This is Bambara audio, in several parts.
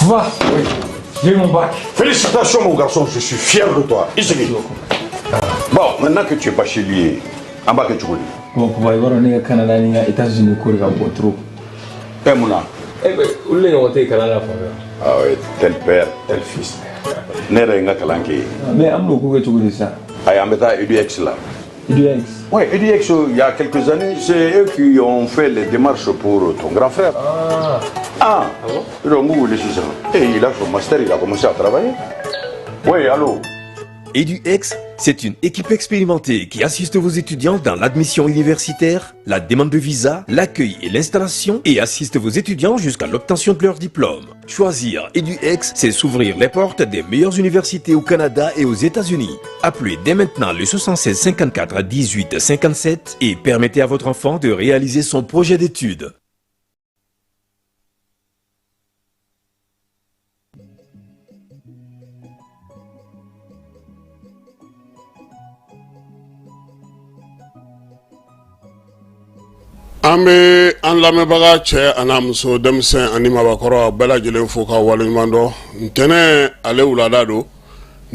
Papa, oui, j'ai eu mon bac. Félicitations mon garçon, je suis fier de toi. I sigi. Bon, maintenant que tu es bachelier, an b'a kɛ cogo di? Bon, papa, i b'a dɔn ne ka Canada ni n ka États-Unis ko de ka bon trop. E mun na? Eh ben, olu de ɲɔgɔn tɛ yen kalan na fan fɛ. Ah oui, tel père, tel fils. Ne yɛrɛ ye n ka kalan kɛ yen. Mais an bɛn'o ko kɛ cogo di sisan? Ayi, an bɛ taa EDUX la. EDUX. Oui, EDUX, il y a quelques années, c'est eux qui ont fait les démarches pour ton grand frère. Ah. Ah, Ah bon? Donc, vous voulez ça. Et il a son master, il a commencé à travailler. Oui, allô? EduX, c'est une équipe expérimentée qui assiste vos étudiants dans l'admission universitaire, la demande de visa, l'accueil et l'installation et assiste vos étudiants jusqu'à l'obtention de leur diplôme. Choisir EduX, c'est s'ouvrir les portes des meilleures universités au Canada et aux États-Unis. Appelez dès maintenant le 76 54 18 57 et permettez à votre enfant de réaliser son projet d'études. An bɛ an lamɛnbaga cɛ ani n'a muso, denmisɛn ani mabɔkɔrɔ bɛɛ lajɛlen fo ka waleɲuman dɔn. Ntɛnɛn ale wulada don,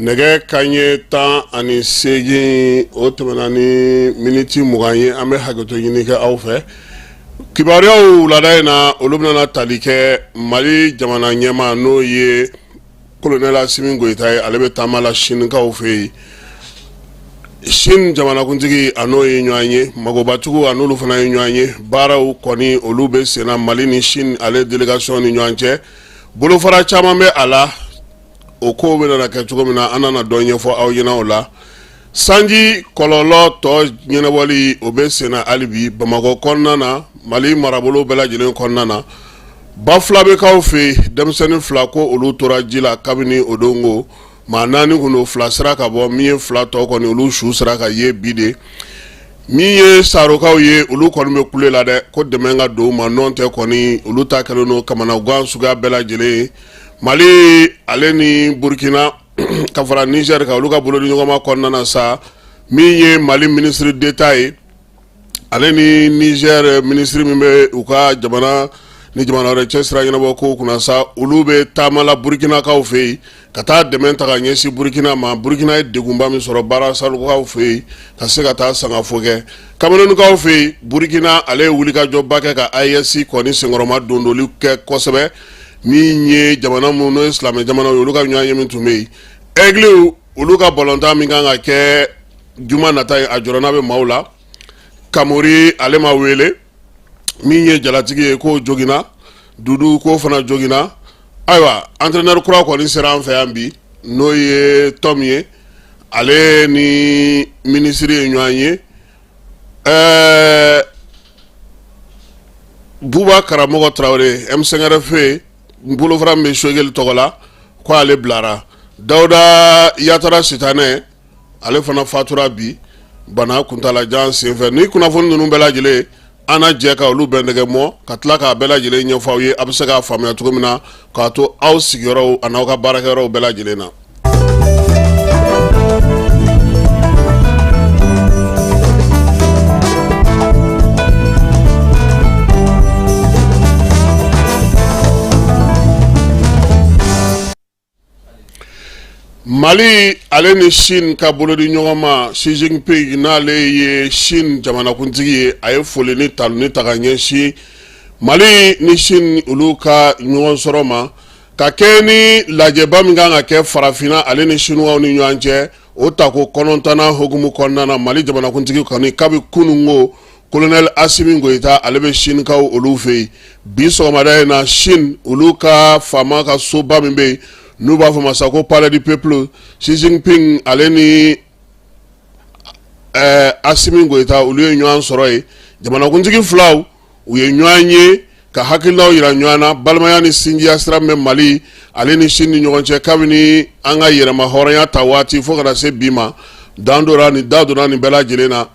nɛgɛ kanɲɛ 18, o tɛmɛna ni miniti 20 ye. An bɛ hakɛto ɲini kɛ aw fɛ. Kibaruyaw wulada in na, olu bɛna tali kɛ Mali jamana ɲɛmaa, n'o ye Colonel Asimi Goyita ye. Ale bɛ taama la Sinikaw fɛ yen. Sini jamanakuntigi, a n'o ye ɲɔgɔn ye. Magobatigiw, a n'olu fana ye ɲɔgɔn ye. Baaraw kɔni, olu bɛ senna Mali ni Sini ale délégation ni ɲɔgɔn cɛ. Bolofara caman bɛ a la. O ko bɛ kɛ cogo min na, an nana dɔ ɲɛfɔ aw ɲɛna o la. Sanji kɔlɔlɔ tɔ ɲɛnabɔli, o bɛ senna hali bi Bamakɔ kɔnɔna na, Mali marabolo bɛɛ lajɛlen kɔnɔna na. Bafulabɛkaw fɛ yen, denmisɛnnin fila ko olu tora ji la kabini o don. Ko maa naani kun don, fila sera ka bɔ. Min ye fila tɔ kɔni, olu su sera ka ye bi de. Min ye Sarokaw ye, olu kɔni bɛ kule la dɛ, ko dɛmɛ ka don u ma, nɔn tɛ kɔni olu ta kɛlen don kamanagan suguya bɛɛ lajɛlen ye. Mali ale ni Burukina ka fara Nizɛri kan, olu ka bolodiɲɔgɔnma kɔnɔna na sa, min ye Mali ministre d'État ye, ale ni Nizɛri minisiri min bɛ u ka jamana ni jamana wɛrɛ cɛ sira ɲɛnabɔ ko kunna sa, olu bɛ taama la Burukinakaw fɛ yen ka taa dɛmɛ ta ka ɲɛsin Burukina ma. Burukina ye degunba min sɔrɔ Baara-Sanogokaw fɛ yen, ka se ka taa sangafo kɛ Kamerunukaw fɛ yen. Burukina ale ye wulikajɔba kɛ ka AES kɔni senkɔrɔma dondoli kɛ kosɛbɛ. Min ye jamana minnu n'o ye silamɛ jamanaw ye, olu ka ɲɔgɔn ye min tun bɛ yen, Aigles, olu ka balontan min kan ka kɛ juma nata ye, a jɔrɔna bɛ maaw la. Kamori ale ma wele. Min ye jalatigi ye, k'o joginna. Dudu k'o fana joginna. Ayiwa, entraîneur kura kɔni sera an fɛ yan bi, n'o ye Tom ye. Ale ni minisiri ye ɲɔgɔn ye. Ɛɛ Buba Karamɔgɔ Tarawele, M5RFP bolofara min bɛ Sogɛli tɔgɔ la, ko ale bilara. Dawuda Yatara Sitanɛ, ale fana fatura bi bana kuntalajan senfɛ. Ni kunnafoni ninnu bɛɛ lajɛlen, an na jɛ ka olu bɛndɛgɛ mɔ ka tila k'a bɛɛ lajɛlen ɲɛfɔ aw ye, a bɛ se k'a faamuya cogo min na, k'a to aw sigiyɔrɔw ani aw ka baarakɛyɔrɔw bɛɛ lajɛlen na. Mali ale ni Chine ka bolodi ɲɔgɔn ma, Xi Jinping, n'ale ye Chine jamanakuntigi ye, a ye foli ni tanuni ta ka ɲɛsin Mali ni Chine olu ka ɲɔgɔn sɔrɔ ma, ka kɛ ni lajɛba min kan ka kɛ farafinna ale ni Chinois ni ɲɔgɔn cɛ, o tako 9nan hukumu kɔnɔna na. Mali jamanakuntigi kɔni, kabi kunun ko Colonel Asimi Goyita, ale bɛ Sinikaw olu fɛ yen bi sɔgɔmada in na. Chine olu ka faama ka soba min bɛ yen, n'u b'a fɔ ma sa ko Palais du Peuple, Xi Jinping ale ni Asimi Goyita, olu ye ɲɔgɔn sɔrɔ yen. Jamanakuntigi filaw, u ye ɲɔgɔn ye ka hakilinaw yira ɲɔgɔn na, balimaya ni sinjiya sira min bɛ Mali ale ni Chine ni ɲɔgɔn cɛ kabini an ka yɛrɛma hɔrɔnya ta waati fo ka na se bi ma. Dan donna nin da donna nin bɛɛ lajɛlen na.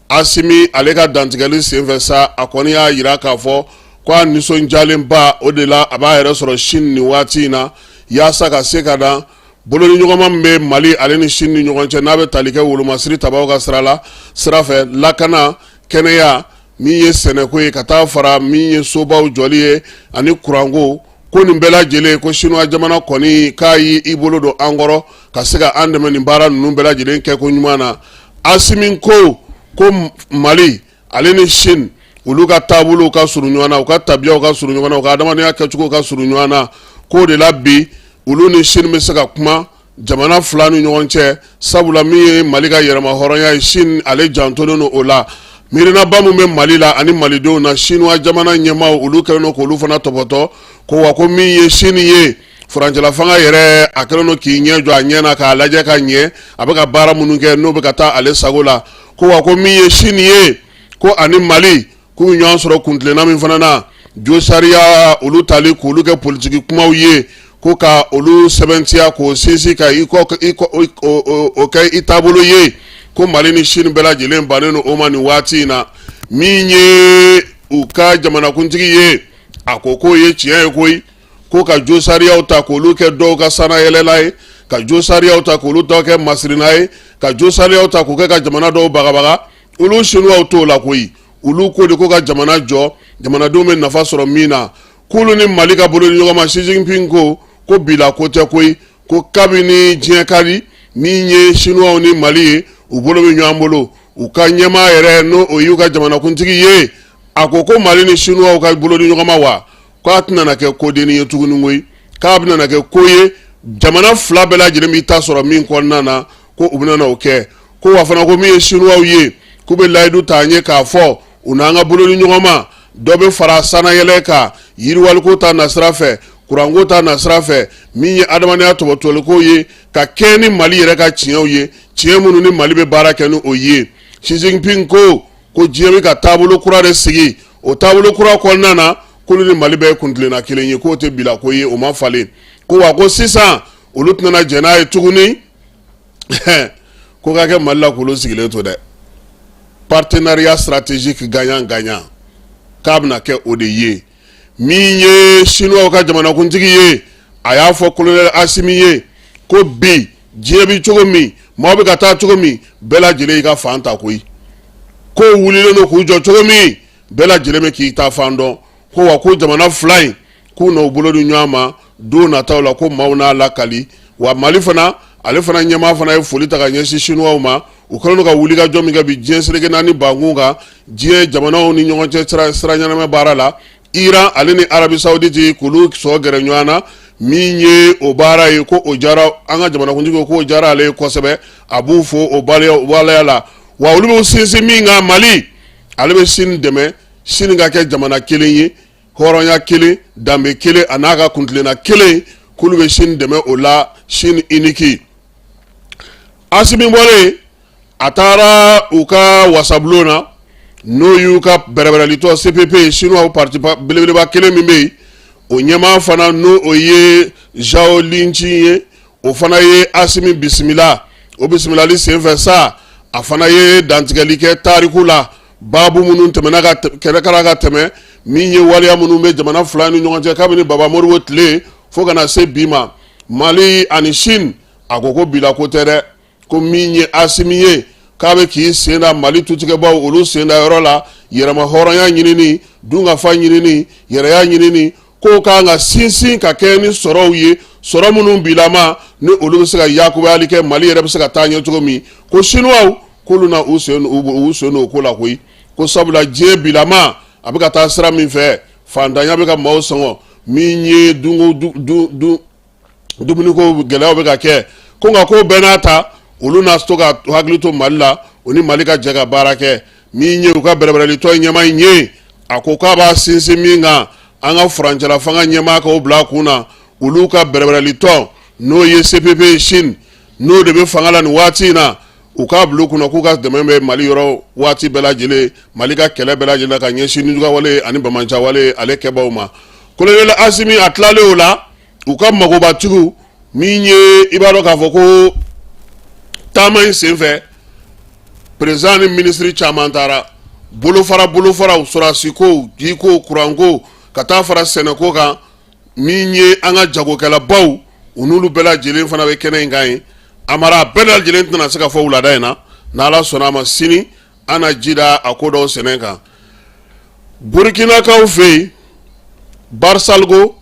Asimi ale ka dantigɛli senfɛ sa, a kɔni y'a yira k'a fɔ ko a nisɔndiyalenba o de la a b'a yɛrɛ sɔrɔ Chine nin waati in na, yaasa ka se ka na bolodiɲɔgɔnma min bɛ Mali ale ni Chine ni ɲɔgɔn cɛ, n'a bɛ tali kɛ wolomasiri tabaw ka sira la sira fɛ, lakana, kɛnɛya, min ye sɛnɛko ye, ka taa fara min ye sobaw jɔli ye ani kuranko. Ko nin bɛɛ lajɛlen, ko Sinuwa jamana kɔni k'a y'i bolo don an kɔrɔ ka se ka an dɛmɛ nin baara ninnu bɛɛ lajɛlen kɛ ko ɲuman na. Asimi ko ko Mali ale ni Chine, olu ka taabolow ka surun ɲɔgɔn na, u ka tabiyaw ka surun ɲɔgɔn na, u ka adamadenya kɛcogo ka surun ɲɔgɔn na. K'o de la bi, olu ni Chine bɛ se ka kuma jamana fila ni ɲɔgɔn cɛ, sabula min ye Mali ka yɛrɛma hɔrɔnya ye, Chine ale jantolen don o la. Miirinaba min bɛ Mali la ani malidenw na, Sinuwa jamana ɲɛmaaw, olu kɛlen don k'olu fana tɔpɔtɔ. Ko wa ko min ye Chine ye, furancɛla fanga yɛrɛ, a kɛlen don k'i ɲɛ jɔ a ɲɛ na k'a lajɛ ka ɲɛ, a bɛ ka baara minnu kɛ, n'o bɛ ka taa ale sago la. Ko wa ko min ye Chine ye, ko ani Mali k'u ɲɔgɔn sɔrɔ kuntilenna min fana na, josariya olu tali k'olu kɛ politiki kumaw ye, ko ka olu sɛbɛntiya k'o sinsin ka i o kɛ i taabolo ye, ko Mali ni Chine bɛɛ lajɛlen bannen don o ma nin waati in na. Min ye u ka jamanakuntigi ye, a ko k'o ye tiɲɛ ye koyi, ko ka josariyaw ta k'olu kɛ dɔw ka sannayɛlɛla ye, ka josariyaw ta k'olu dɔw kɛ masirina ye, ka josariyaw ta k'u kɛ ka jamana dɔw bagabaga, olu Sinuwaw t'o la koyi. Olu ko de ko ka jamana jɔ, jamanadenw bɛ nafa sɔrɔ min na. K'olu ni Mali ka bolo di ɲɔgɔn ma, Xi Jinping ko ko bila ko tɛ koyi, ko kabini diɲɛ ka di, min ye Sinuwaw ni Mali ye, u bolo bɛ ɲɔgɔn bolo. U ka ɲɛmaa yɛrɛ, n'o o y'u ka jamanakuntigi ye, a ko ko Mali ni Sinuwaw ka bolo di ɲɔgɔn ma wa, k'a tɛna kɛ kodenni ye tuguni koyi, k'a bɛna kɛ ko ye jamana fila bɛɛ lajɛlen b'i ta sɔrɔ min kɔnɔna na, ko u bɛna o kɛ. Ko wa fana ko min ye Sinuwaw ye, k'u bɛ layidu ta an ye k'a fɔ u n'an ka bolo di ɲɔgɔn ma, dɔ bɛ fara sannayɛlɛ kan, yiriwaliko ta nasira fɛ, kuranko ta nasira fɛ, min ye adamadenya tɔbɔtɔliko ye, ka kɛ ni Mali yɛrɛ ka tiɲɛw ye, tiɲɛ minnu ni Mali bɛ baara kɛ ni o ye. Xi Jinping ko ko diɲɛ bɛ ka taabolo kura de sigi, o taabolo kura kɔnɔna na, k'olu ni Mali bɛɛ ye kuntilenna kelen ye, k'o tɛ bila ko ye, o ma falen. Ko wa ko sisan olu tɛna jɛn n'a ye tuguni ko ka kɛ Mali la k'olu sigilen to dɛ. Partenariat stratégique gagnant gagnant, k'a bɛna kɛ o de ye. Min ye Sinuwaw ka jamanakuntigi ye, a y'a fɔ colonel Asimi ye ko bi diɲɛ bɛ cogo min, maaw bɛ ka taa cogo min, bɛɛ lajɛlen y'i ka fan ta koyi. Ko wulilen don k'u jɔ cogo min, bɛɛ lajɛlen bɛ k'i ta fan dɔn. Ko wa ko jamana fila in k'u n'u bolo di ɲɔgɔn ma don nataw la, ko maaw n'a lakali. Wa Mali fana, ale fana ɲɛmaa fana ye foli ta ka ɲɛsin Sinuwaw ma. U kɛlen don ka wulikajɔ min kɛ bi diɲɛ seleke naani bankun kan, diɲɛ jamanaw ni ɲɔgɔn cɛ sira ɲɛnama baara la, Iran ale ni Arabie Saoudite, k'olu sɔ gɛrɛ ɲɔgɔn na, min ye o baara ye, ko o diyara an ka jamanakuntigi, k'o diyara ale ye kosɛbɛ. A b'u fo o waleya la. Wa olu bɛ sinsin min kan, Mali ale bɛ Chine dɛmɛ, Chine ka kɛ jamana kelen ye, hɔrɔnya kelen, danbe kelen, a n'a ka kuntilenna kelen, k'olu bɛ Chine dɛmɛ o la, Chine unique. Asimi bɔlen, a taara u ka wasabulon na, n'o y'u ka bɛrɛbɛrɛlitɔn CPP, Chinois parti belebeleba kelen min bɛ yen, o ɲɛmaa fana, n'o o ye Zhao Lijian ye, o fana ye Asimi bisimila. O bisimilali senfɛ sa, a fana ye dantigɛli kɛ tariku la, baabu minnu tɛmɛna ka kɛlɛ kɛra ka tɛmɛ, min ye waleya minnu bɛ jamana fila ni ɲɔgɔn cɛ kabini Baba Modibo tile fo ka na se bi ma, Mali ani Chine. A ko ko bila ko tɛ dɛ, ko min ye Asimi ye, k'a bɛ k'i sen da Mali tutigɛbaw olu sen da yɔrɔ la, yɛrɛma hɔrɔnya ɲinini, dunkafa ɲinini, yɛrɛya ɲinini, k'o kan ka sinsin ka kɛ ni sɔrɔw ye, sɔrɔ minnu bilama ni olu bɛ se ka yakubayali kɛ, Mali yɛrɛ bɛ se ka taa ɲɛ cogo min. Ko Sinuwaw k'olu na u sen don o ko la koyi, ko sabula diɲɛ bilama a bɛ ka taa sira min fɛ, fantanya bɛ ka maaw sɔngɔ, min ye dumuniko gɛlɛyaw bɛ ka kɛ. Ko nka ko bɛɛ n'a ta, olu na to ka hakili to Mali la, u ni Mali ka jɛ ka baara kɛ. Min ye u ka bɛrɛbɛrɛlitɔn ɲɛmaa in ye, a ko k'a b'a sinsin min kan, an ka furancɛla fanga ɲɛmaa k'o bila a kun na, olu ka bɛrɛbɛrɛlitɔn, n'o ye CPP Chine, n'o de bɛ fanga la nin waati in na, u k'a bila u kunna k'u ka dɛmɛ bɛ Mali yɔrɔ waati bɛɛ lajɛlen, Mali ka kɛlɛ bɛɛ lajɛlen ka ɲɛsin nijuguyawale ani banbaanciwale ale kɛbaaw ma. Colonel Asimi a tilalen o la, u ka magobatigiw min ye, i b'a dɔn k'a fɔ ko taama in senfɛ, président ni minisiri caman taara bolofara bolofaraw, sɔrɔdasiko, jiko, kuranko, ka taa fara sɛnɛko kan. Min ye an ka jagokɛlabaw, u n'olu bɛɛ lajɛlen fana bɛ kɛnɛ in kan yen. Amara, bɛɛ lajɛlen tɛna se ka fɔ wulada in na. N'Ala sɔnna a ma, sini an na ji da a ko dɔw sɛnɛ kan. Burukinakaw fɛ yen, Barsalgo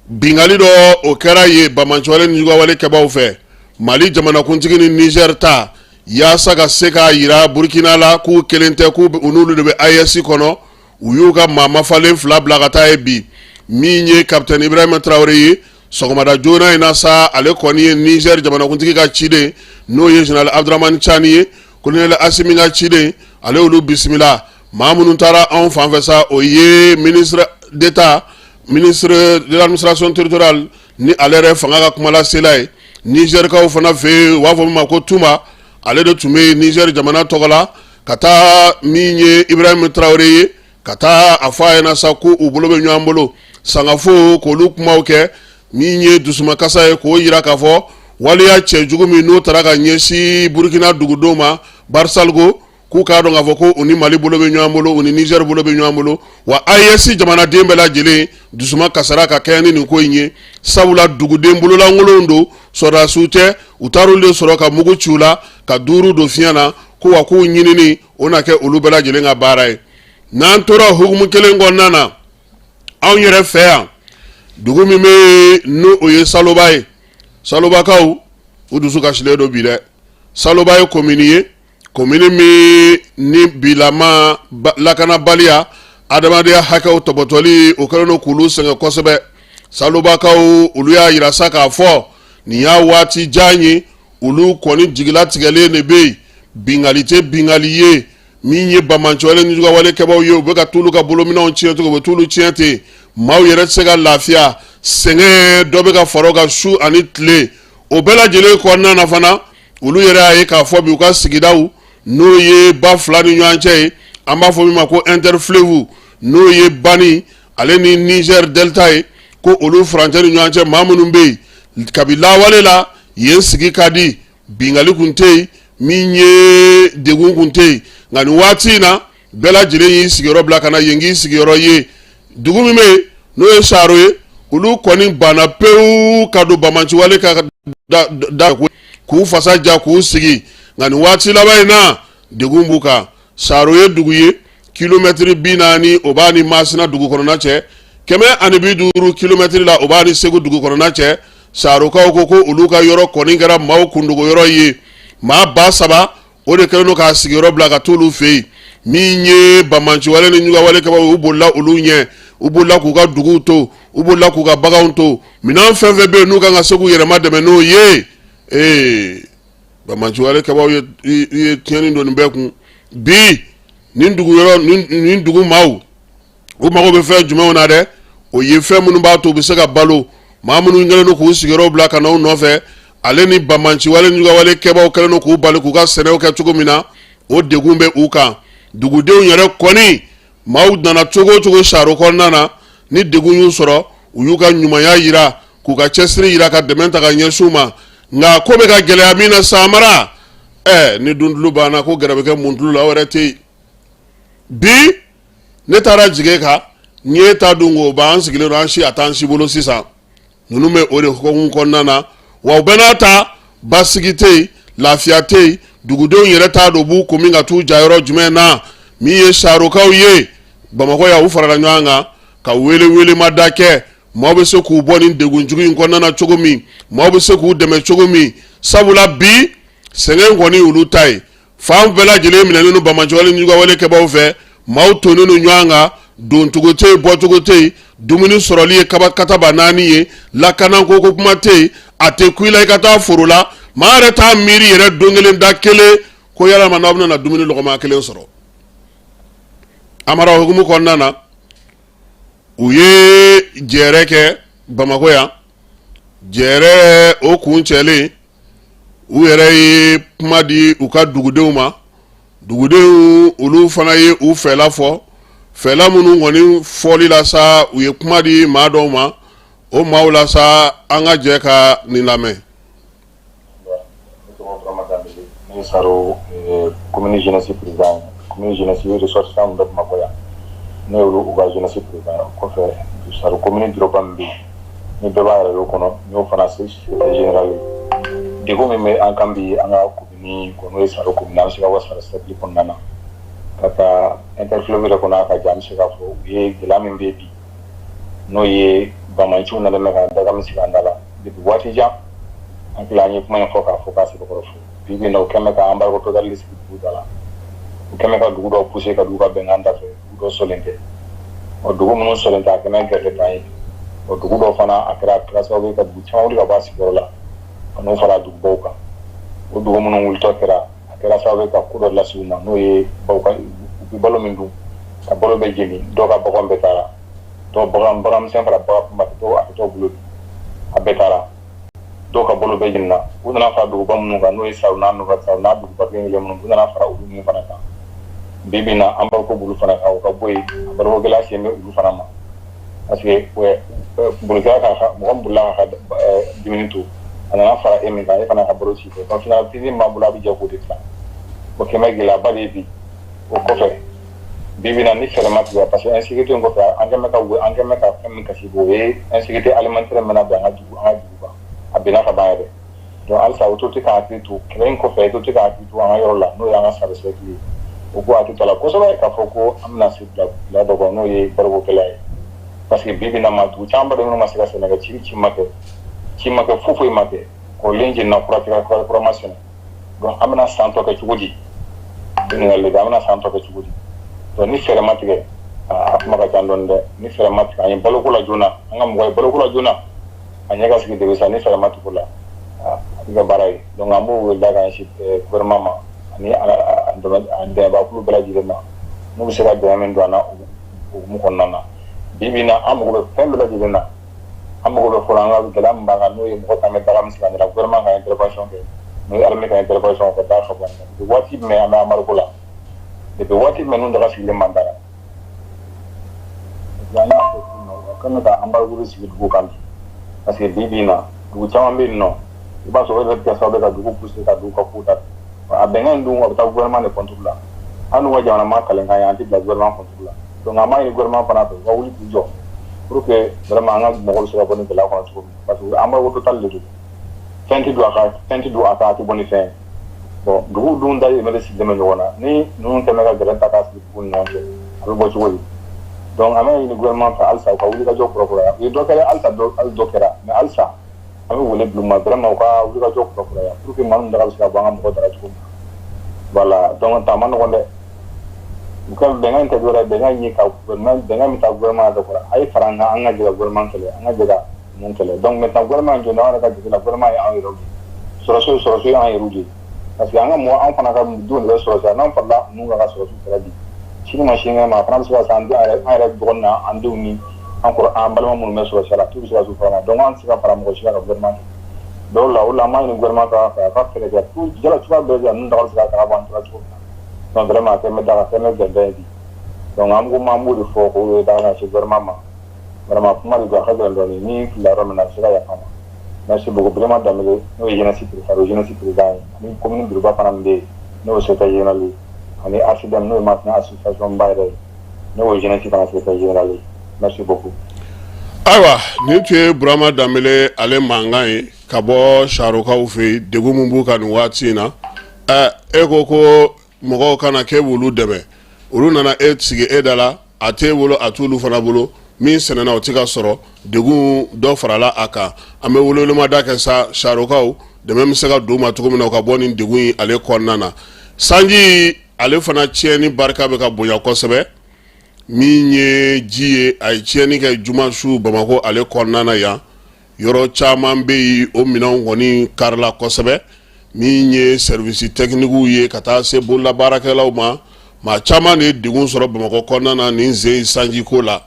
Bingali dɔ o kɛra yen banbaanciwale ni juguwale kɛbaaw fɛ. Mali jamanakuntigi ni Niger ta yaasa ka se k'a jira Burkina la k'u kelen tɛ, k'u u n'olu de bɛ AES kɔnɔ. U y'u ka maa mafalen fila bila ka taa yen bi. Min ye capitaine Ibrahima Traoré ye, sɔgɔmada joona in na sa, ale kɔni ye Niger jamanakuntigi ka ciden, n'o ye général Abdourahamane Tiani ye, colonel Assimi ka ciden, ale y'olu bisimila. Maa minnu taara anw fan fɛ sa, o ye ministre d'État, ministre de l'administration territoriale, ni ale yɛrɛ fanga ka kumalasela ye. Nizɛrikaw fana fɛ yen, u b'a fɔ min ma ko Tuma, ale de tun bɛ Nizɛri jamana tɔgɔ la ka taa min ye Ibrahim Traoré ye, ka taa a fɔ a ɲɛna sa ko u bolo bɛ ɲɔgɔn bolo. Sangafo k'olu kumaw kɛ, min ye dusumakasa ye, k'o jira k'a fɔ waleya cɛjugu min n'o taara ka ɲɛsin Burukina dugudenw ma Barsalgo, k'u k'a dɔn k'a fɔ ko u ni Mali bolo bɛ ɲɔgɔn bolo, u ni Niger bolo bɛ ɲɔgɔn bolo. Wa AES jamanaden bɛɛ lajɛlen dusuma kasara ka kɛɲɛ ni nin ko in ye, sabula duguden bololankolonw don, sɔrɔdasiw tɛ. U taar'olu de sɔrɔ ka mugu ci u la ka duuru don fiɲɛ na, ko wa k'u ɲinini o na kɛ olu bɛɛ lajɛlen ka baara ye. N'an tora hukumu kelen kɔnɔna na, anw yɛrɛ fɛ yan, dugu min bɛ yen n'o o ye Saloba ye, Salobakaw u dusu kasilen don bi dɛ. Saloba ye komini ye, komini min ni bilama lakanabaliya, adamadenya hakɛw tɔpɔtɔli, o kɛlen don k'olu sɛgɛn kosɛbɛ. Salobakaw olu y'a jira sa k'a fɔ nin y'a waati jan ye, olu kɔni jigilatigɛlen de bɛ yen. Bingali tɛ bingali ye, min ye banbaanciwale ni juguwale kɛbaaw ye, u bɛ ka t'olu ka bolominɛnw tiɲɛ cogo, u bɛ t'olu tiɲɛ ten. Maaw yɛrɛ tɛ se ka lafiya, sɛgɛn dɔ bɛ ka fara o kan su ani tile. O bɛɛ lajɛlen kɔnɔna na fana, olu yɛrɛ y'a ye k'a fɔ bi u ka sigidaw, n'o ye ba fila ni ɲɔgɔn cɛ ye, an b'a fɔ min ma ko interfleuve, n'o ye Bani ale ni Niger Delta ye, ko olu furancɛ ni ɲɔgɔn cɛ, maa minnu bɛ yen kabi lawale la, yen sigi ka di, bingali kun tɛ yen, min ye degun kun tɛ yen. Nka nin waati in na, bɛɛ lajɛlen y'i sigiyɔrɔ bila ka na yen k'i sigiyɔrɔ ye. Dugu min bɛ yen n'o ye Saro ye, olu kɔni banna pewu ka don banbaanciwale ka da k'u fasa ja k'u sigi. Nka nin waati laban in na, degun b'u kan. Saro ye dugu ye, kilomɛtiri 40 o b'a ni Masina dugu kɔnɔna cɛ, 150 kilomɛtiri la o b'a ni Segu dugu kɔnɔna cɛ. Sarokaw ko ko olu ka yɔrɔ kɔni kɛra maaw kundogo yɔrɔ ye. Maa 3000 o de kɛlen don k'a sigiyɔrɔ bila ka t'olu fɛ yen. Min ye banbaanciwale ni ɲugawale kɛbaaw, u bolila olu ɲɛ, u bolila k'u ka duguw to, u bolila k'u ka baganw to, minɛn fɛn fɛn bɛ yen n'u kan ka se k'u yɛrɛ madɛmɛ n'o ye. Ee, banbaanciwale kɛbaaw ye tiɲɛni don nin bɛɛ kun bi. Nin dugu yɔrɔ nin dugu maaw, u mago bɛ fɛn jumɛnw na dɛ? O ye fɛn minnu b'a to u bɛ se ka balo. Maa minnu kɛlen don k'u sigiyɔrɔ bila ka na u nɔfɛ, ale ni banbaanciwale ni jugawale kɛbaaw kɛlen don k'u bali k'u ka sɛnɛw kɛ cogo min na, o degun bɛ u kan. Dugudenw yɛrɛ kɔni, maaw nana cogo o cogo Saro kɔnɔna na, ni degun y'u sɔrɔ, u y'u ka ɲumanya yira, k'u ka cɛsiri yira, ka dɛmɛ ta ka ɲɛsin u ma. Nka ko bɛ ka gɛlɛya min na, Samara, ni duntulu banna, ko gɛrɛ bɛ kɛ muntulu la, o yɛrɛ tɛ yen bi. Ne taara jigin kan n ye ta dun k'o ban, an sigilen don, an si a t'an si bolo sisan. Ninnu bɛ o de hukumu kɔnɔna na. Wa o bɛɛ n'a ta, basigi tɛ yen, lafiya tɛ yen. Dugudenw yɛrɛ t'a dɔn u b'u kun min ka t'u ja yɔrɔ jumɛn na. Min ye Sarokaw ye Bamakɔ yan, u farala ɲɔgɔn kan ka wele welemada kɛ, maaw bɛ se k'u bɔ nin degun jugu in kɔnɔna na cogo min, maaw bɛ se k'u dɛmɛ cogo min, sabula bi sɛgɛn kɔni olu ta ye. Fan bɛɛ lajɛlen minɛnen don banbaanciwale ni jugawale kɛbaaw fɛ. Maaw tonnen don ɲɔgɔn kan, doncogo tɛ yen, bɔcogo tɛ yen, dumuni sɔrɔli ye kaba kataba naani ye, lakanako ko kuma tɛ yen. A tɛ kun i la i ka taa foro la, maa yɛrɛ t'a miiri yɛrɛ don kelen da kelen ko yalama n'aw bɛna na dumuni lɔgɔma kelen sɔrɔ. Amara, hukumu kɔnɔna na, u ye jɛrɛ kɛ Bamakɔ yan. Jɛrɛ o kuncɛlen, u yɛrɛ ye kuma di u ka dugudenw ma. Dugudenw olu fana ye u fɛla fɔ. Fɛla minnu kɔni fɔli la sa, u ye kuma di maa dɔw ma. O maaw la sa, an ka jɛ ka nin lamɛn. Ne Saro commune jeunesse président, commune jeunesse ressortissant min bɛ Bamakɔ yan, ne y'olu u ka jeunesse président ye. O kɔfɛ, Saro commune bureau ba min bɛ yen ni bɛɛ b'a yɛrɛ y'o kɔnɔ, n y'o fana secrétaire général ye. Degun min bɛ an kan bi, an ka commune kɔnɔ, n'o ye Saro commune, an bɛ se ka bɔ Saro cercle kɔnɔna na ka taa interfleuve yɛrɛ kɔnɔ, a ka jan. An bɛ se k'a fɔ u ye gɛlɛya min bɛ yen bi, n'o ye Banbaanciw nalen bɛ ka daga min sigi an da la depuis waati jan. An tila an ye kuma in fɔ k'a fɔ k'a sɛbɛkɔrɔ fo bi bi in na, u kɛn bɛ ka embargo total sigi dugu da la. U kɛn bɛ ka dugu dɔw pousser ka dugu ka bɛnkan da fɛ. Dugu dɔw sɔlen tɛ. Ɔ, dugu minnu sɔlen tɛ, a kɛn bɛ gɛrɛ t'an ye. Ɔ, dugu dɔw fana, a kɛra sababu ye ka dugu caman wuli ka bɔ a sigiyɔrɔ la ka n'o fara dugubaw kan. O dugu minnu wulitɔ kɛra, a kɛra sababu ye ka ko dɔ lase u ma, n'o ye baw ka u bɛ balo min dun, ka balo bɛ jeni. Dɔw ka bagan bɛɛ taara, dɔw bagan, bagan misɛn fara bagan kunba, dɔw a tɛ dɔw bolo bi, a bɛɛ taara. Dɔw ka balo bɛɛ jenina. U nana fara duguba minnu kan, n'o ye Saru n'a nɔfɛ, Saru n'a duguba kelen kelen minnu, u nana fara olu minnu fana kan. Bi bi in na, embargo b'olu fana kan. U ka bɔ yen, a baloko gɛlɛya sen bɛ olu fana ma, parce que bolikɛla ka mɔgɔ min bolila k'a ka dumuni to, a nana fara e min kan, e fana ka balo ci fɛ. Donc finalement, fitinin b'an bolo, a bɛ jɛ k'o de dilan. O kɛmɛ gɛlɛyaba de ye bi. O kɔfɛ, bi bi in na, ni fɛɛrɛ ma tigɛ, parce que insécurité in kɔfɛ, an kɛn bɛ ka fɛn min kasi, o ye insécurité alimentaire min bɛna bin an ka dugu kan. A binna ka ban yɛrɛ. Donc halisa, autorité ka hakili to kɛlɛ in kɔfɛ, autorité ka hakili to an ka yɔrɔ la, n'o y'an ka Saro cercle ye. O k'u hakili to a la kosɛbɛ, k'a fɔ ko an bɛna se bila dɔ kɔnɔ, n'o ye baloko gɛlɛya ye, parce que bi bi in na, ma dugu caman ba de minnu ma se ka sɛnɛ kɛ, ci ma kɛ, foyi foyi ma kɛ. Kɔrɔlen jenina, kura kɛra, kura kura ma sɛnɛ. Donc an bɛna san tɔ kɛ cogo di? Ɲininkali de, an bɛna san tɔ kɛ cogo di? Donc ni fɛɛrɛ ma tigɛ, a kuma ka ca dɔɔni dɛ. Ni fɛɛrɛ ma tigɛ, an ye baloko la joona, an ka mɔgɔ ye baloko la joona, a ɲɛ ka sigi de sa. Ni fɛɛrɛ ma tigɛ o la, a bɛ kɛ baara ye. Donc an b'o wele da ka ɲɛsin gouvernement ma ani a dɛmɛbakulu bɛɛ lajɛlen ma, n'u bɛ se ka dɛmɛ min don an na o hukumu kɔnɔna na. Bi bi in na, an mago bɛ fɛn bɛɛ lajɛlen na. An mago bɛ fɔlɔ, an ka gɛlɛya min b'an kan, n'o ye mɔgɔ tan bɛ daga min sigi an ɲɛna, gouvernement ka intervention kɛ, n'o ye armée ka intervention ka taa ka bɔ depuis waati jumɛn an bɛ embargo la, depuis waati jumɛn ninnu daga sigilen man da la. An y'a fɔ u kɛlen bɛ ka embargo sigi dugu kan bi, parce que bi bi in na, dugu caman bɛ yen nɔ, i b'a sɔrɔ o yɛrɛ bɛ kɛ sababu ye ka dugu pousser ka dugu ka kow da a bɛnkan in dun, a bɛ taa gouvernement de contre la. Hali n'u ka jamana ma kalenkan ye, an tɛ bila gouvernement contre la. Donc an b'a ɲini gouvernement fana fɛ, u ka wuli k'u jɔ pour que vraiment an ka mɔgɔw bɛ se ka bɔ nin gɛlɛya kɔnɔ cogo min, parce que embargo total de don. Fɛn tɛ don a kan, fɛn tɛ don a kan, a tɛ bɔ ni fɛn ye. Bon, dugu dun dayirimɛ de sigilen bɛ ɲɔgɔn na. Ni ninnu kɛn bɛ ka gɛlɛn ta k'a sigi dugu ni ɲɔgɔn cɛ, a bɛ bɔ cogo di? Donc an b'a ɲini gouvernement fɛ halisa, u ka wuli ka jɔ kurakuraya. U ye dɔ kɛ halisa, dɔ hali dɔ kɛra, mais halisa an bɛ wele bila u ma, vraiment u ka wuli ka jɔ kurakuraya pour que maa ninnu daga bɛ se ka bɔ an ka mɔgɔ dara cogo min na. Voilà, donc ta ma nɔgɔn dɛ. U ka bɛnkan in tɛ dɔwɛrɛ ye, bɛnkan in ye ka gouvernement, bɛnkan min ta gouvernement yɛrɛ kɔrɔ, a ye fara an kan, an ka jɛ ka gouvernement kɛlɛ, an ka jɛ ka ninnu kɛlɛ. Donc maintenant, gouvernement jɔn an yɛrɛ ka jate la, gouvernement ye anw yɛrɛw de ye, sɔrɔsiw ye an yɛrɛw de ye, parce que an ka mɔgɔ, an fana ka denw de bɛ sɔrɔsiya. N'an farala ninnu kan ka sɔrɔsiw kɛlɛ bi, sini ma sinikɛnɛ ma, a fana bɛ se ka se an yɛrɛ dɔgɔnin na, an denw ni an kɔrɔ, an balima minnu bɛ sɔrɔsiya la, t'u bɛ se ka s'u fana ma. Donc an tɛ se ka fara mɔgɔ si kan ka gouvernement kɛlɛ. Donc la, o la, an b'a ɲini gouvernement ka fɛ, a ka fɛɛrɛ kɛ tout jala cogoya bɛɛ la, ninnu daga bɛ se ka taga bɔ an tora cogo min na. Donc vraiment, a kɛ bɛ daga fɛn bɛ bɛnbɛn ye bi. Donc an ko an b'o de fɔ k'o daga ka se gouvernement ma. Vraiment, kuma de don, a ka gɛlɛn dɔɔnin. Ni filila yɔrɔ min na, a bɛ se ka yafa n ma. Merci beaucoup. Birama Danbele, n'o ye jeunesse président, jeunesse président ye, ani commune bureau fana min bɛ yen, n'o ye secrétaire général ye, ani ACDM, n'o ye Masina association ba yɛrɛ ye, n'o ye jeunesse fana secrétaire général ye. Merci beaucoup. Ayiwa, nin tun ye Burama Danbele ale mankan ye ka bɔ Sarokaw fɛ yen, degun min b'u kan nin waati in na. Ɛ, e ko ko mɔgɔw kana k'e b'olu dɛmɛ, olu nana e sigi e da la, a t'e bolo, a t'olu fana bolo. Min sɛnɛna, o tɛ ka sɔrɔ, degun dɔ farala a kan. An bɛ welewelemada kɛ sa, Sarokaw, dɛmɛ bɛ se ka don u ma cogo min na, u ka bɔ nin degun in ale kɔnɔna na. Sanji ale fana tiɲɛni barika bɛ ka bonya kosɛbɛ. Min ye ji ye, a ye tiɲɛni kɛ juma su Bamakɔ ale kɔnɔna na yan. Yɔrɔ caman bɛ yen, o minɛnw kɔni karila kosɛbɛ. Min ye service technique ye, ka taa se bololabaarakɛlaw ma, maa caman de ye degun sɔrɔ Bamakɔ kɔnɔna na nin sen sanjiko la.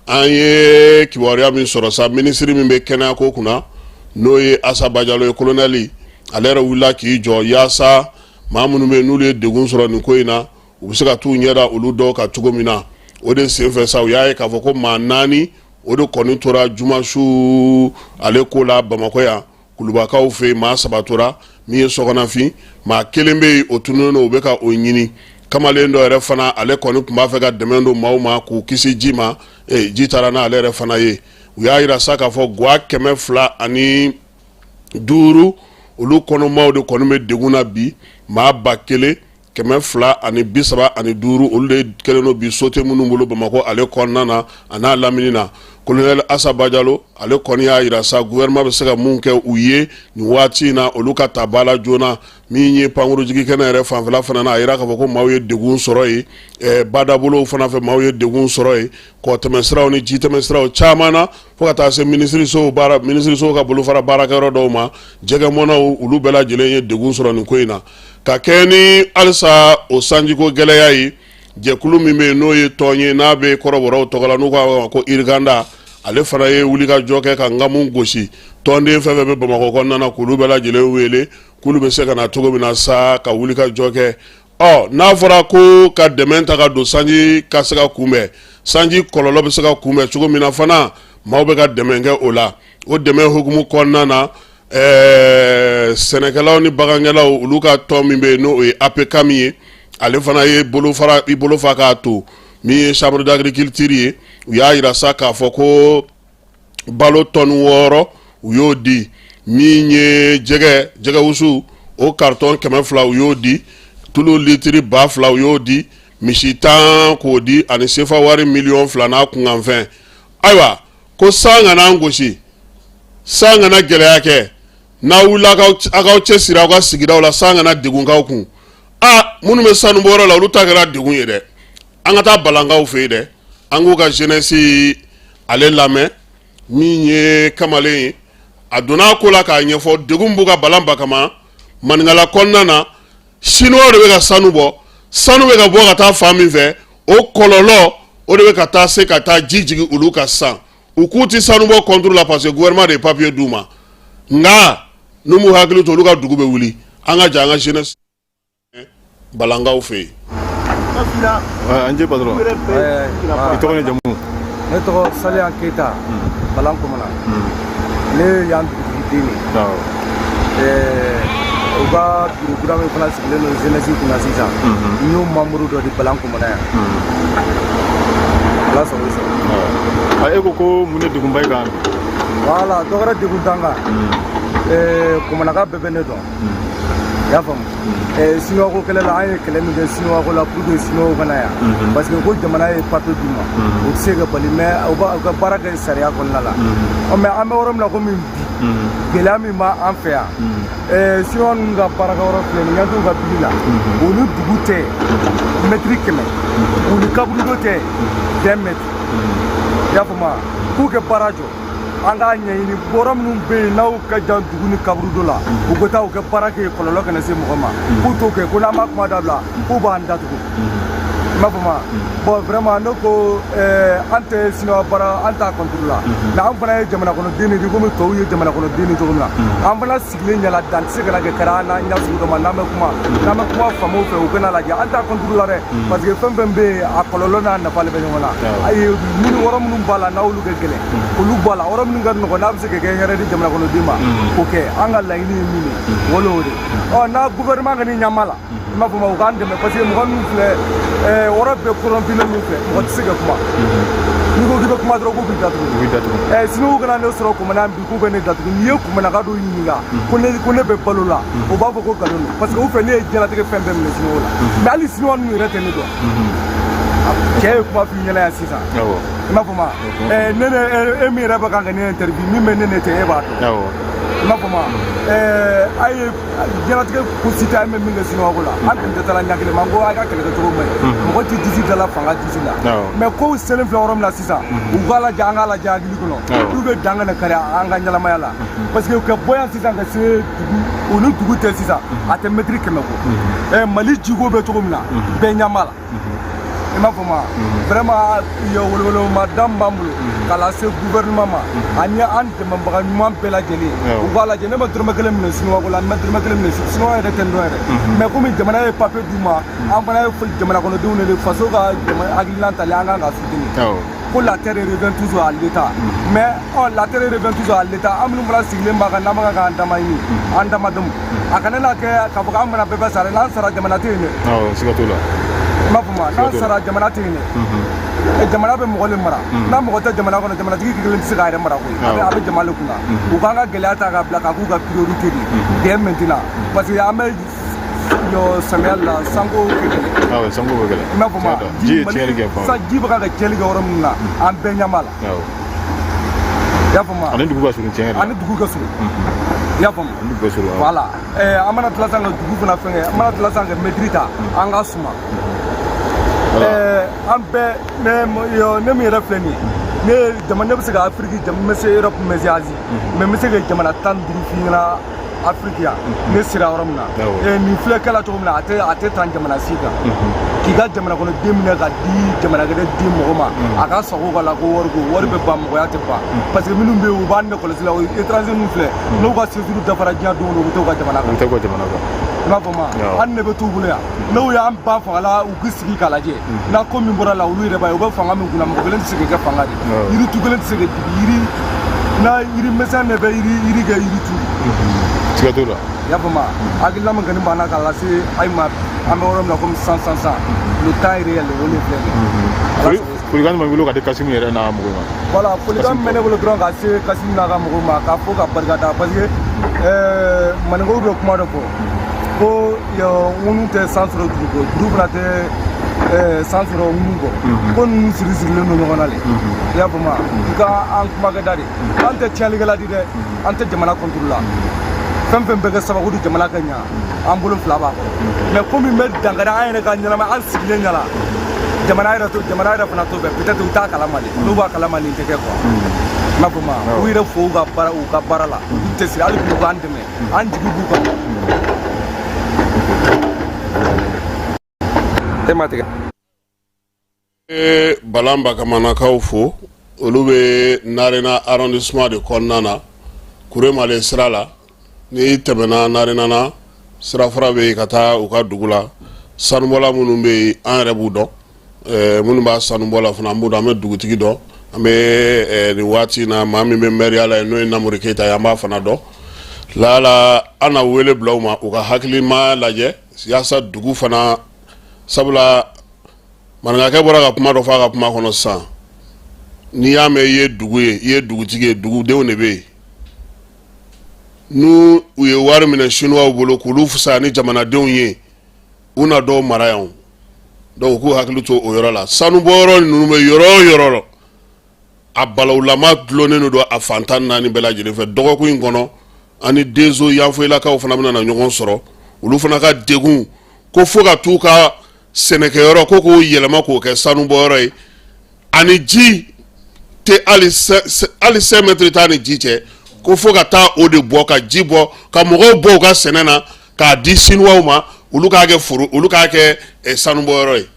An ye kibaruya min sɔrɔ sa, minisiri min bɛ kɛnɛyako kunna, n'o ye Asa Bajalo ye, kolonɛli, ale yɛrɛ wulila k'i jɔ yaasa maa minnu bɛ yen, n'olu ye degun sɔrɔ nin ko in na, u bɛ se ka t'u ɲɛda olu dɔw kan cogo min na. O de senfɛ sa, u y'a ye k'a fɔ ko maa 4, o de kɔni tora juma su ale ko la Bamakɔ yan. Kulubakaw fɛ yen, maa 3 tora. Min ye Sɔgɔnafin, maa kelen bɛ yen, o tununnen don, u bɛ ka o ɲini. Kamalen dɔ yɛrɛ fana, ale kɔni tun b'a fɛ ka dɛmɛ don maaw ma k'u kisi ji ma, ji taara n'ale yɛrɛ fana ye. U y'a jira sa k'a fɔ gwa 205, olu kɔnɔmaw de kɔni bɛ degun na bi. Maa 1235, olu de kɛlen don bi so tɛ minnu bolo Bamakɔ ale kɔnɔna na a n'a lamini na. Colonel Asa Bajalo, ale kɔni y'a jira sa gouvernement bɛ se ka mun kɛ u ye nin waati in na, olu ka ta ba la joona. Min ye pankurujigi kɛnɛ yɛrɛ fanfɛla fana na, a jira k'a fɔ ko maaw ye degun sɔrɔ yen, badabolow fana fɛ, maaw ye degun sɔrɔ yen, kɔtɛmɛsiraw ni jitɛmɛsiraw caman na, fo ka taa se minisirisow baara minisirisow ka bolofara baarakɛyɔrɔ dɔw ma. Jɛgɛmɔnaw, olu bɛɛ lajɛlen ye degun sɔrɔ nin ko in na. Ka kɛ ni halisa o sanjiko gɛlɛya ye, jɛkulu min bɛ yen, n'o ye tɔn ye, n'a bɛ kɔrɔbɔrɔw tɔgɔ la, n'u k'a ma ko Iriganda, ale fana ye wulikajɔ kɛ ka nkamu gosi tɔnden fɛn fɛn bɛ Bamakɔ kɔnɔna na, k'olu bɛɛ lajɛlen wele k'olu bɛ se ka na cogo min na sa ka wulikajɔ kɛ. Ɔ, n'a fɔra ko ka dɛmɛ ta ka don sanji ka se ka kunbɛn, sanji kɔlɔlɔ bɛ se ka kunbɛn cogo min na fana, maaw bɛ ka dɛmɛ kɛ o la. O dɛmɛ hukumu kɔnɔna na, sɛnɛkɛlaw ni bagankɛlaw, olu ka tɔn min bɛ yen, n'o ye APCAM ye, ale fana ye bolofara i bolo fa k'a to. Min ye chambre d'agriculture ye, u y'a jira sa k'a fɔ ko balo tɔni 6, u y'o di. Min ye jɛgɛwusu, o carton 200, u y'o di. Tulu litiri 2000, u y'o di. Misi 10 k'o di, ani sefa wari miliyɔn 2 n'a kunkanfɛn. Ayiwa, ko san kana an gosi, san kana gɛlɛya kɛ. N'a wulila, aw k'aw cɛ siri aw ka sigidaw la, san kana degun k'aw kun. A minnu bɛ sanubɔyɔrɔ la, olu ta kɛra degun ye dɛ. An ka taa Balankaw fɛ yen dɛ, an k'u ka jeunesse ale lamɛn. Min ye kamalen ye, a donna a ko la k'a ɲɛfɔ degun b'u ka Balan Bakama maninkala kɔnɔna na. Chinois de bɛ ka sanu bɔ, sanu bɛ ka bɔ ka taa fan min fɛ, o kɔlɔlɔ o de bɛ ka taa se ka taa ji jigin olu ka san. U k'u tɛ sanu bɔ contre la, parce que gouvernement de ye papier d'u ma, nka n'u m'u hakili to, olu ka dugu bɛ wuli. An ka jɛ an ka jeunesse Balankaw fɛ yen. An ce patron, i tɔgɔ ni jamu? Ne tɔgɔ Saliya Keyita, Balan Komana. Ne ye yan dugutigi den de ye. U ka bureau kura min fana sigilen don jeunesse kunna sisan, n y'o membre dɔ di Balan Komana yan. Ala sago i sago. E ko ko mun de degunba ye kan bi? Voilà, dɔ wɛrɛ degun t'an kan. Komanaka bɛɛ bɛ ne dɔn, i y'a faamu. Sinuwako kɛlɛ la, an ye kɛlɛ min kɛ sinuwako la pour que sinuwaw kana yan, parce que ko jamana ye papier d'u ma, o tɛ se ka bali, mais u b'a u ka baara kɛ sariya kɔnɔna la. Ɔ, mais an bɛ yɔrɔ min na komi bi, gɛlɛya min b'an fɛ yan, sinuwa ninnu ka baarakɛyɔrɔ filɛ nin ye, ɲɛ t'u ka bili la, u ni dugu tɛ mɛtiri 100, u ni kaburudo tɛ 20 mètres, i y'a faamu wa? K'u kɛ baara jɔ, an k'a ɲɛɲini bɔrɔ minnu bɛ yen n'aw ka jan dugu ni kaburudo la, u ka taa u ka baara kɛ, kɔlɔlɔ kana se mɔgɔ ma. K'u t'o kɛ, ko n'an ma kuma dabila, k'u b'an datugu, i m'a faamu wa? Bon, vraiment, ne ko an tɛ sinuwa baara, an t'a contre la, mais an fana ye jamana kɔnɔden de ye, komi tɔw ye jamana kɔnɔden de cogo min na. An fana sigilen ɲɛla dan tɛ se ka na kɛ kɛra an na ɲɛ sugu dɔ ma. N'an bɛ kuma faamaw fɛ, u kana lajɛ, an t'a contre la dɛ, parce que fɛn fɛn bɛ yen, a kɔlɔlɔ n'a nafa de bɛ ɲɔgɔn na. Ayi, minnu yɔrɔ minnu b'a la, n'olu ka gɛlɛn, olu bɔ a la. Yɔrɔ minnu ka nɔgɔn, n'a bɛ se ka kɛ hɛrɛ di jamana kɔnɔden ma, k'o kɛ. An ka laɲini ye min ye, o y'o de. Ɔ, n'a gouvernement ka ni ɲama la, i m'a fɔ ma, u k'an dɛmɛ, parce que mɔgɔ minnu filɛ, yɔrɔ bɛɛ corrompulen min fɛ, mɔgɔ tɛ se ka kuma. N'i ko k'i bɛ kuma dɔrɔn, k'u b'i datugu. U b'i datugu. Siniw kana ne sɔrɔ Komana bi k'u bɛ ne datugu. N'i ye Komanaka dɔ ɲininka ko ne bɛ balo la, o b'a fɔ ko nkalon don, parce que u fɛ ne ye diɲɛlatigɛ fɛn bɛɛ minɛ siniw la. Mais hali siniwa ninnu yɛrɛ tɛ ne dɔn. Cɛ ye kuma f'i ɲɛna yan sisan, i m'a fɔ ma, ne e min yɛrɛ bɛ kan ka ne interview, min bɛ ne ne cɛ, e b'a dɔn, i m'a fɔ ma. A ye diɲɛlatigɛ ko si tɛ an bɛ min kɛ sinuwako la, an tun tɛ taa ɲɛ kelen ma ko a ka kɛlɛ kɛcogo man ɲi. Mɔgɔ tɛ disi da la fanga disi la, mais kow selen filɛ yɔrɔ min na sisan, u k'a lajɛ, an k'a lajɛ hakili kɔnɔ, pour que dan kana kari an ka ɲɛnamaya la, parce que ka bɔ yan sisan ka se dugu, o ni dugu tɛ sisan, a tɛ mɛtiri 100 bɔ. Mali jiko bɛ cogo min na, bɛɛ ɲɛ b'a la, i m'a fɔ ma. Vraiment, welewelema da min b'an bolo k'a lase gouvernement ma ani an dɛmɛbaga ɲuman bɛɛ lajɛlen, u k'a lajɛ. Ne ma dɔrɔmɛ kelen minɛ sinuwako la, n ma dɔrɔmɛ kelen minɛ sinuwa yɛrɛ tɛ n dɔn yɛrɛ, mais komi jamana ye papier d'u ma, an fana ye jamana kɔnɔdenw de, faso ka hakilina tali, an kan ka soutenir. Ko la terre revient toujours à l'État, mais oh, la terre revient toujours à l'État, an minnu fana sigilen b'a kan, n'an bɛ k'an dama ɲini, an dama dɔn, a kana n'a kɛ k'a fɔ k'an bɛna bɛɛ bɛ sara. N'an sara, jamana tɛ yen dɛ. Awɔ, siga t'o la. I m'a fɔ ma, n'an sara, jamana tɛ yen dɛ. Jamana bɛ mɔgɔ le mara. N'a mɔgɔ tɛ jamana kɔnɔ, jamanatigi kelen tɛ se k'a yɛrɛ mara koyi. A bɛ jama le kunna. U k'an ka gɛlɛya ta k'a bila k'a k'u ka priorité de dès maintenant, parce que an bɛ yɔ samiya la, sanko kɛ gɛlɛn. Awɔ, sanko bɛ gɛlɛn. I m'a fɔ ma. Ji ye tiɲɛni kɛ fan. Ji bɛ ka tiɲɛni kɛ yɔrɔ minnu na, an bɛɛ ɲɛ b'a la. I y'a faamu? Ani dugu ka surun tiɲɛ yɛrɛ. Ani dugu ka surun. I y'a faamu? Ani dugu ka surun. Voilà. An mana tila sisan ka dugu fana fɛngɛ, an mana tila sisan ka mɛtiri ta, an ka suma. An bɛɛ ne min yɛrɛ filɛ nin ye, ne jama ne bɛ se ka Afiriki jama, n bɛ se Europe, n bɛ se Asie, mais n bɛ se ka jamana 15 f'i ɲɛna Afiriki yan, ne sera yɔrɔ min na. Nin filɛ kɛla cogo min na, a tɛ tan jamana si kan. K'i ka jamana kɔnɔ den minɛ ka di jamana kɛnɛ di mɔgɔ ma, a ka sago ka la ko wari ko wari bɛ ban, mɔgɔya tɛ ban. Parce que minnu bɛ yen, u b'an ne kɔlɔsi la, o étranger ninnu filɛ, n'u ka séjour dafara diɲɛ don o don, u bɛ t'u ka jamana kan. U bɛ t'u ka jamana kan. I b'a fɔ ma, hali ne bɛ t'u bolo yan, n'u y'an ban fanga la, u k'u sigi k'a lajɛ. N'a ko min bɔra la, olu yɛrɛ b'a ye, u bɛ fanga min kunna, mɔgɔ kelen tɛ se k'i kɛ fanga de. Yiri tu kelen tɛ se ka dibi yiri n'a yiri misɛn de bɛ yiri kɛ yiri tu. Siga t'o la. I y'a faamu? Hakilina min kɔni b'an na k'a lase ayi ma, an bɛ yɔrɔ min na komi sisan sisan, le temps est réel, o de filɛ nin ye. Folikan jumɛn b'i bolo ka di Kasimu yɛrɛ n'a mɔgɔw ma? Voilà, folikan min bɛ ne bolo dɔrɔn ka se Kasimu n'a ka mɔgɔw ma, k'a fɔ ka barika da, parce que maninkaw bɛ kuma dɔ fɔ ko ŋunu tɛ san sɔrɔ juru kɔ, juru fana tɛ san sɔrɔ ŋunu kɔ, ko ninnu siri sirilen don ɲɔgɔn na de. I y'a faamu? I ka an kumakɛda de, an tɛ tiɲɛlikɛla di dɛ, an tɛ jamana contre la. Fɛn fɛn bɛ kɛ sababu di jamana ka ɲa, an bolo fila b'a kɔrɔ. Mais komi bɛ dankari an yɛrɛ ka ɲɛnama, an sigilen ɲɛna, jamana yɛrɛ to, jamana yɛrɛ fana t'o fɛ, peut-être u t'a kalama de. N'u b'a kalama, nin tɛ kɛ quoi. I m'a faamu? U yɛrɛ fo u ka baara la, u cɛsiri hali bi, u k'an dɛmɛ, an jigi b'u kan. E ma tigɛ. Balan Bakamanakaw fo, olu bɛ Narena arrondissement de kɔnɔna na, Kuremale sira la. N'i tɛmɛna Narena na, sirafara bɛ yen ka taa u ka dugu la. Sanubɔla minnu bɛ yen, an yɛrɛ b'u dɔn, minnu b'a sanubɔ la fana an b'u dɔn, an bɛ dugutigi dɔn, an bɛ nin waati in na maa min bɛ mɛriya la yen, n'o ye Namori Keyita ye, an b'a fana dɔn. Lala an na wele bila u ma, u ka hakilima lajɛ yaasa dugu fana, sabula maninkakɛ bɔra ka kuma dɔ fɔ a ka kuma kɔnɔ sisan. N'i y'a mɛn i ye dugu ye, i ye dugutigi ye, dugudenw de bɛ yen. N'u u ye wari minɛ chinois bolo k'olu fisaya ni jamanadenw ye, u na dɔw mara yan. Donc u k'u hakili to o yɔrɔ la. Sanubɔyɔrɔ ninnu bɛ yɔrɔ o yɔrɔ la, a balawulama dulonnen don a fan 14 bɛɛ lajɛlen fɛ. Dɔgɔkun in kɔnɔ, ani Dezo Yanfoyilakaw fana bɛna na ɲɔgɔn sɔrɔ. Olu fana ka degun ko fo ka t'u ka sɛnɛkɛyɔrɔ ko k'o yɛlɛma k'o kɛ sanubɔyɔrɔ ye, ani ji tɛ hali 5 mètres t'a ni ji cɛ, ko fo ka taa o de bɔ ka ji bɔ ka mɔgɔw bɔ u ka sɛnɛ na k'a di sinuwaw ma, olu k'a kɛ foro, olu k'a kɛ sanubɔyɔrɔ ye.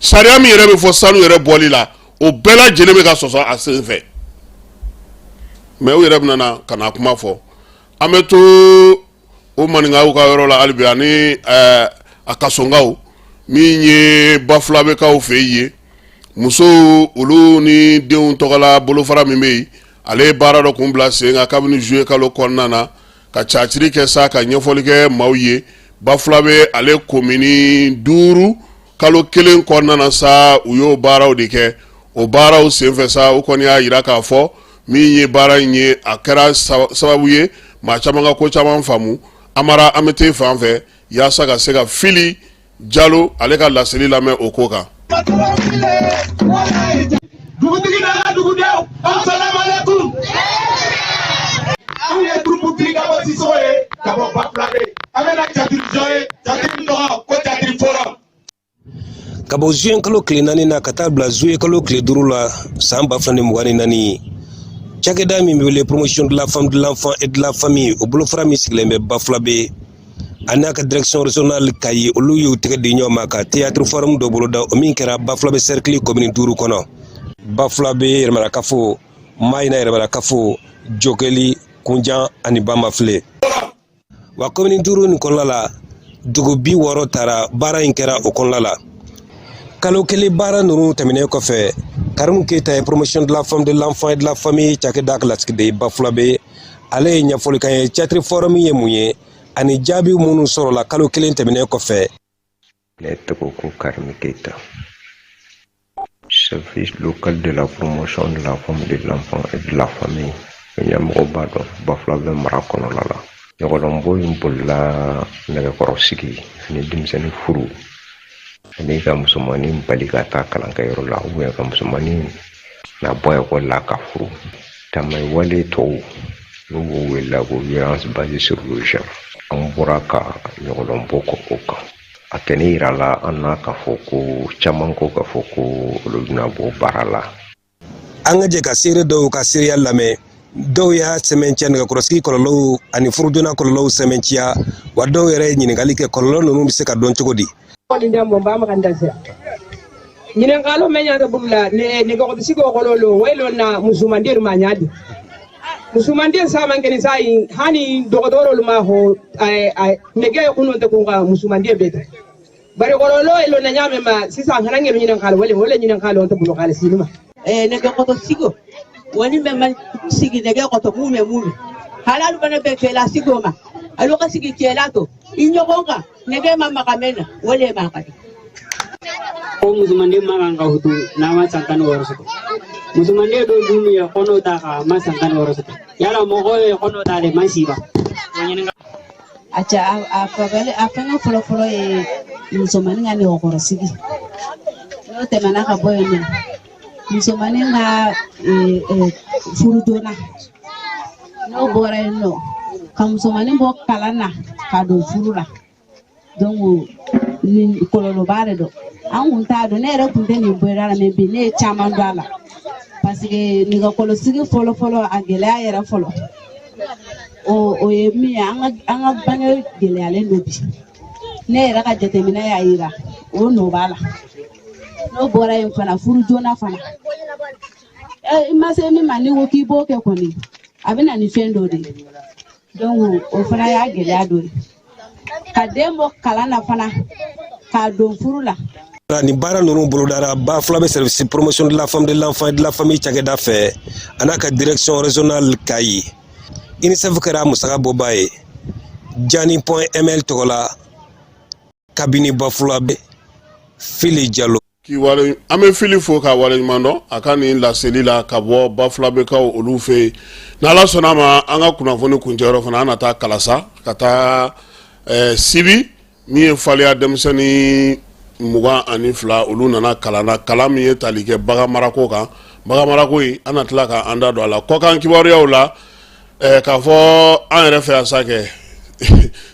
Sariya min yɛrɛ bɛ fɔ sanu yɛrɛ bɔli la, o bɛɛ lajɛlen bɛ ka sɔsɔ a sen fɛ. Mais u yɛrɛ bɛna na ka na kuma fɔ. An bɛ to o maninkaw ka yɔrɔ la hali bi, ani a kasonkaw min ye Bafulabɛkaw fɛ yen, musow olu ni denw tɔgɔla bolofara min bɛ yen, ale ye baara dɔ kun bila sen kan kabini juillet kalo kɔnɔna na, ka caciri kɛ sa ka ɲɛfɔli kɛ maaw ye. Bafulabɛ ale komini 5 kalo kelen kɔnɔna na sa, u y'o baaraw de kɛ. O baaraw senfɛ sa, u kɔni y'a jira k'a fɔ min ye baara in ye, a kɛra sababu ye maa caman ka ko caman faamu. Amara, an bɛ t'e fan fɛ yaasa ka se ka Fili Jalo ale ka laseli lamɛn o ko kan. Dugutigi n'a ka dugudenw, asalaamaaleykum. Anw ye groupe Kirikabɔ Sisɔkɔ ye ka bɔ Bafulabɛ. An bɛna jatiri jɔ ye, jatiri tɔgɔ ko jatiri forum. Ka bɔ zuye kalo tile 4 na ka taa bila zuye kalo tile 5 la san 2024, cakɛda min bɛ wele promotion de la femme, de l'enfant et de la famille, o bolofara min sigilen bɛ Bafulabɛ, ani n'a ka direction régionale Kayi, olu y'u tɛgɛ di ɲɔgɔn ma ka théâtre forum dɔ boloda, o min kɛra Bafulabɛ cercle commune 5 kɔnɔ: Bafulabɛ yɛrɛmarakafo, Mayina yɛrɛmarakafo, Jokeli, Kunjan ani Bamafile. Wa commune 5 nin kɔnɔna la, dugu 60 taara, baara in kɛra o kɔnɔna la. Kalo kelen baara ninnu tɛmɛnen kɔfɛ, Karimu Keyita ye promotion de la femme, de l'enfant et de la famille cakɛda ka lasigiden Bafulabɛ, ale ye ɲɛfɔli k'an ye théâtre forum ye mun ye ani jaabi minnu sɔrɔla kalo kelen tɛmɛnen kɔfɛ. Ne tɔgɔ ko Karimu Keyita, service local de la promotion de la femme, de l'enfant et de la famille, ɲɛmɔgɔ b'a dɔn Bafulabɛ mara kɔnɔna la. Ɲɔgɔlɔnbɔ in bolila nɛgɛkɔrɔsigi ani denmisɛnnin furu ani ka musomanin bali ka taa kalankɛyɔrɔ la, ou bien ka musomanin na bɔ ekɔli la ka furu. Tamaye tɔw n'u b'o wele la ko violence basée sur le genre, an bɔra ka ɲɔgɔlɔnbɔ kɛ o kan. A kɛnɛ yirala an na k'a fɔ ko caman ko k'a fɔ ko olu bɛna bɔ baara la. An ka jɛ ka seere dɔw ka seereya lamɛn. Dɔw y'a sɛmɛntiya nɛgɛkɔrɔsigi kɔlɔlɔw ani furujona kɔlɔlɔw sɛmɛntiya, wa dɔw yɛrɛ ye ɲininkali kɛ, kɔlɔlɔ ninnu bɛ se ka dɔn cogo di? Ñinen kalo men ñata bula ne ne ko sigo ko lolo waylo na musumandir ma ñaadi musumandir saman keni sai hani dogodoro ma ho ay ay nege kuno te kunga musumandir beta bari ko lolo elo na ñame ma sisan hanan ngel ñinen kalo wala wala ñinen kalo to bulo kala sinuma. Nege ko to sigo woni me man sigi nege ko to mume mume halalu bana be kela sigo ma alo ka sigi kela to inyogonga nege mama kamena wala ma kadi. Ko musumande ma kan hutu na ma sankan woro soto musumande do dumi ya kono ta ka ma sankan woro soto yala mo ko e kono ta le masiba. Acha a fagale a fanga folo folo e musumani ngani okoro sigi no te mana ka boyo ni musumani nga furudona no bora no ka musumani bo kalana ka do furula donc ni kololo bare do an kun t'a dɔn, ne yɛrɛ kun tɛ nin bɔ la mɛ bi ne ye caman dɔn a la parce que nɛgɛkɔrɔsigi fɔlɔ fɔlɔ a gɛlɛya yɛrɛ fɔlɔ o ye min ye, an ka bange gɛlɛyalen don bi, ne yɛrɛ ka jateminɛ y'a yira o nɔ b'a la. N'o bɔra yen fana, furu joona fana, i ma se min ma n'i ko k'i b'o kɛ kɔni a bɛ na ni fɛn dɔ de ye, donc o fana y'a gɛlɛya dɔ ye. Ka den bɔ kalan na fana k'a don furu la. Nin baara ninnu bolodara Bafulabe service promotion de la femme, de l'enfant et de la famille cakɛda fɛ a n'a ka direction régionale Kayi. UNICEF kɛra musaka bɔba ye. Jani.ml tɔgɔ la kabini Bafulabe, Fili Jalo. K'i wale, an bɛ Fili fo k'a waleɲuman dɔn a ka nin laseli la ka bɔ Bafulabekaw olu fɛ yen. N'Ala sɔnna a ma, an ka kunnafoni kuncɛyɔrɔ fana, an na taa Kalasa ka taa Sibi min ye faliya denmisɛnnin 22, olu nana kalan na, kalan min ye tali kɛ bagan marako kan. Bagan marako in, an na tila k'an da don a la kɔkan kibaruyaw la. K'a fɔ an yɛrɛ fɛ yan sa kɛ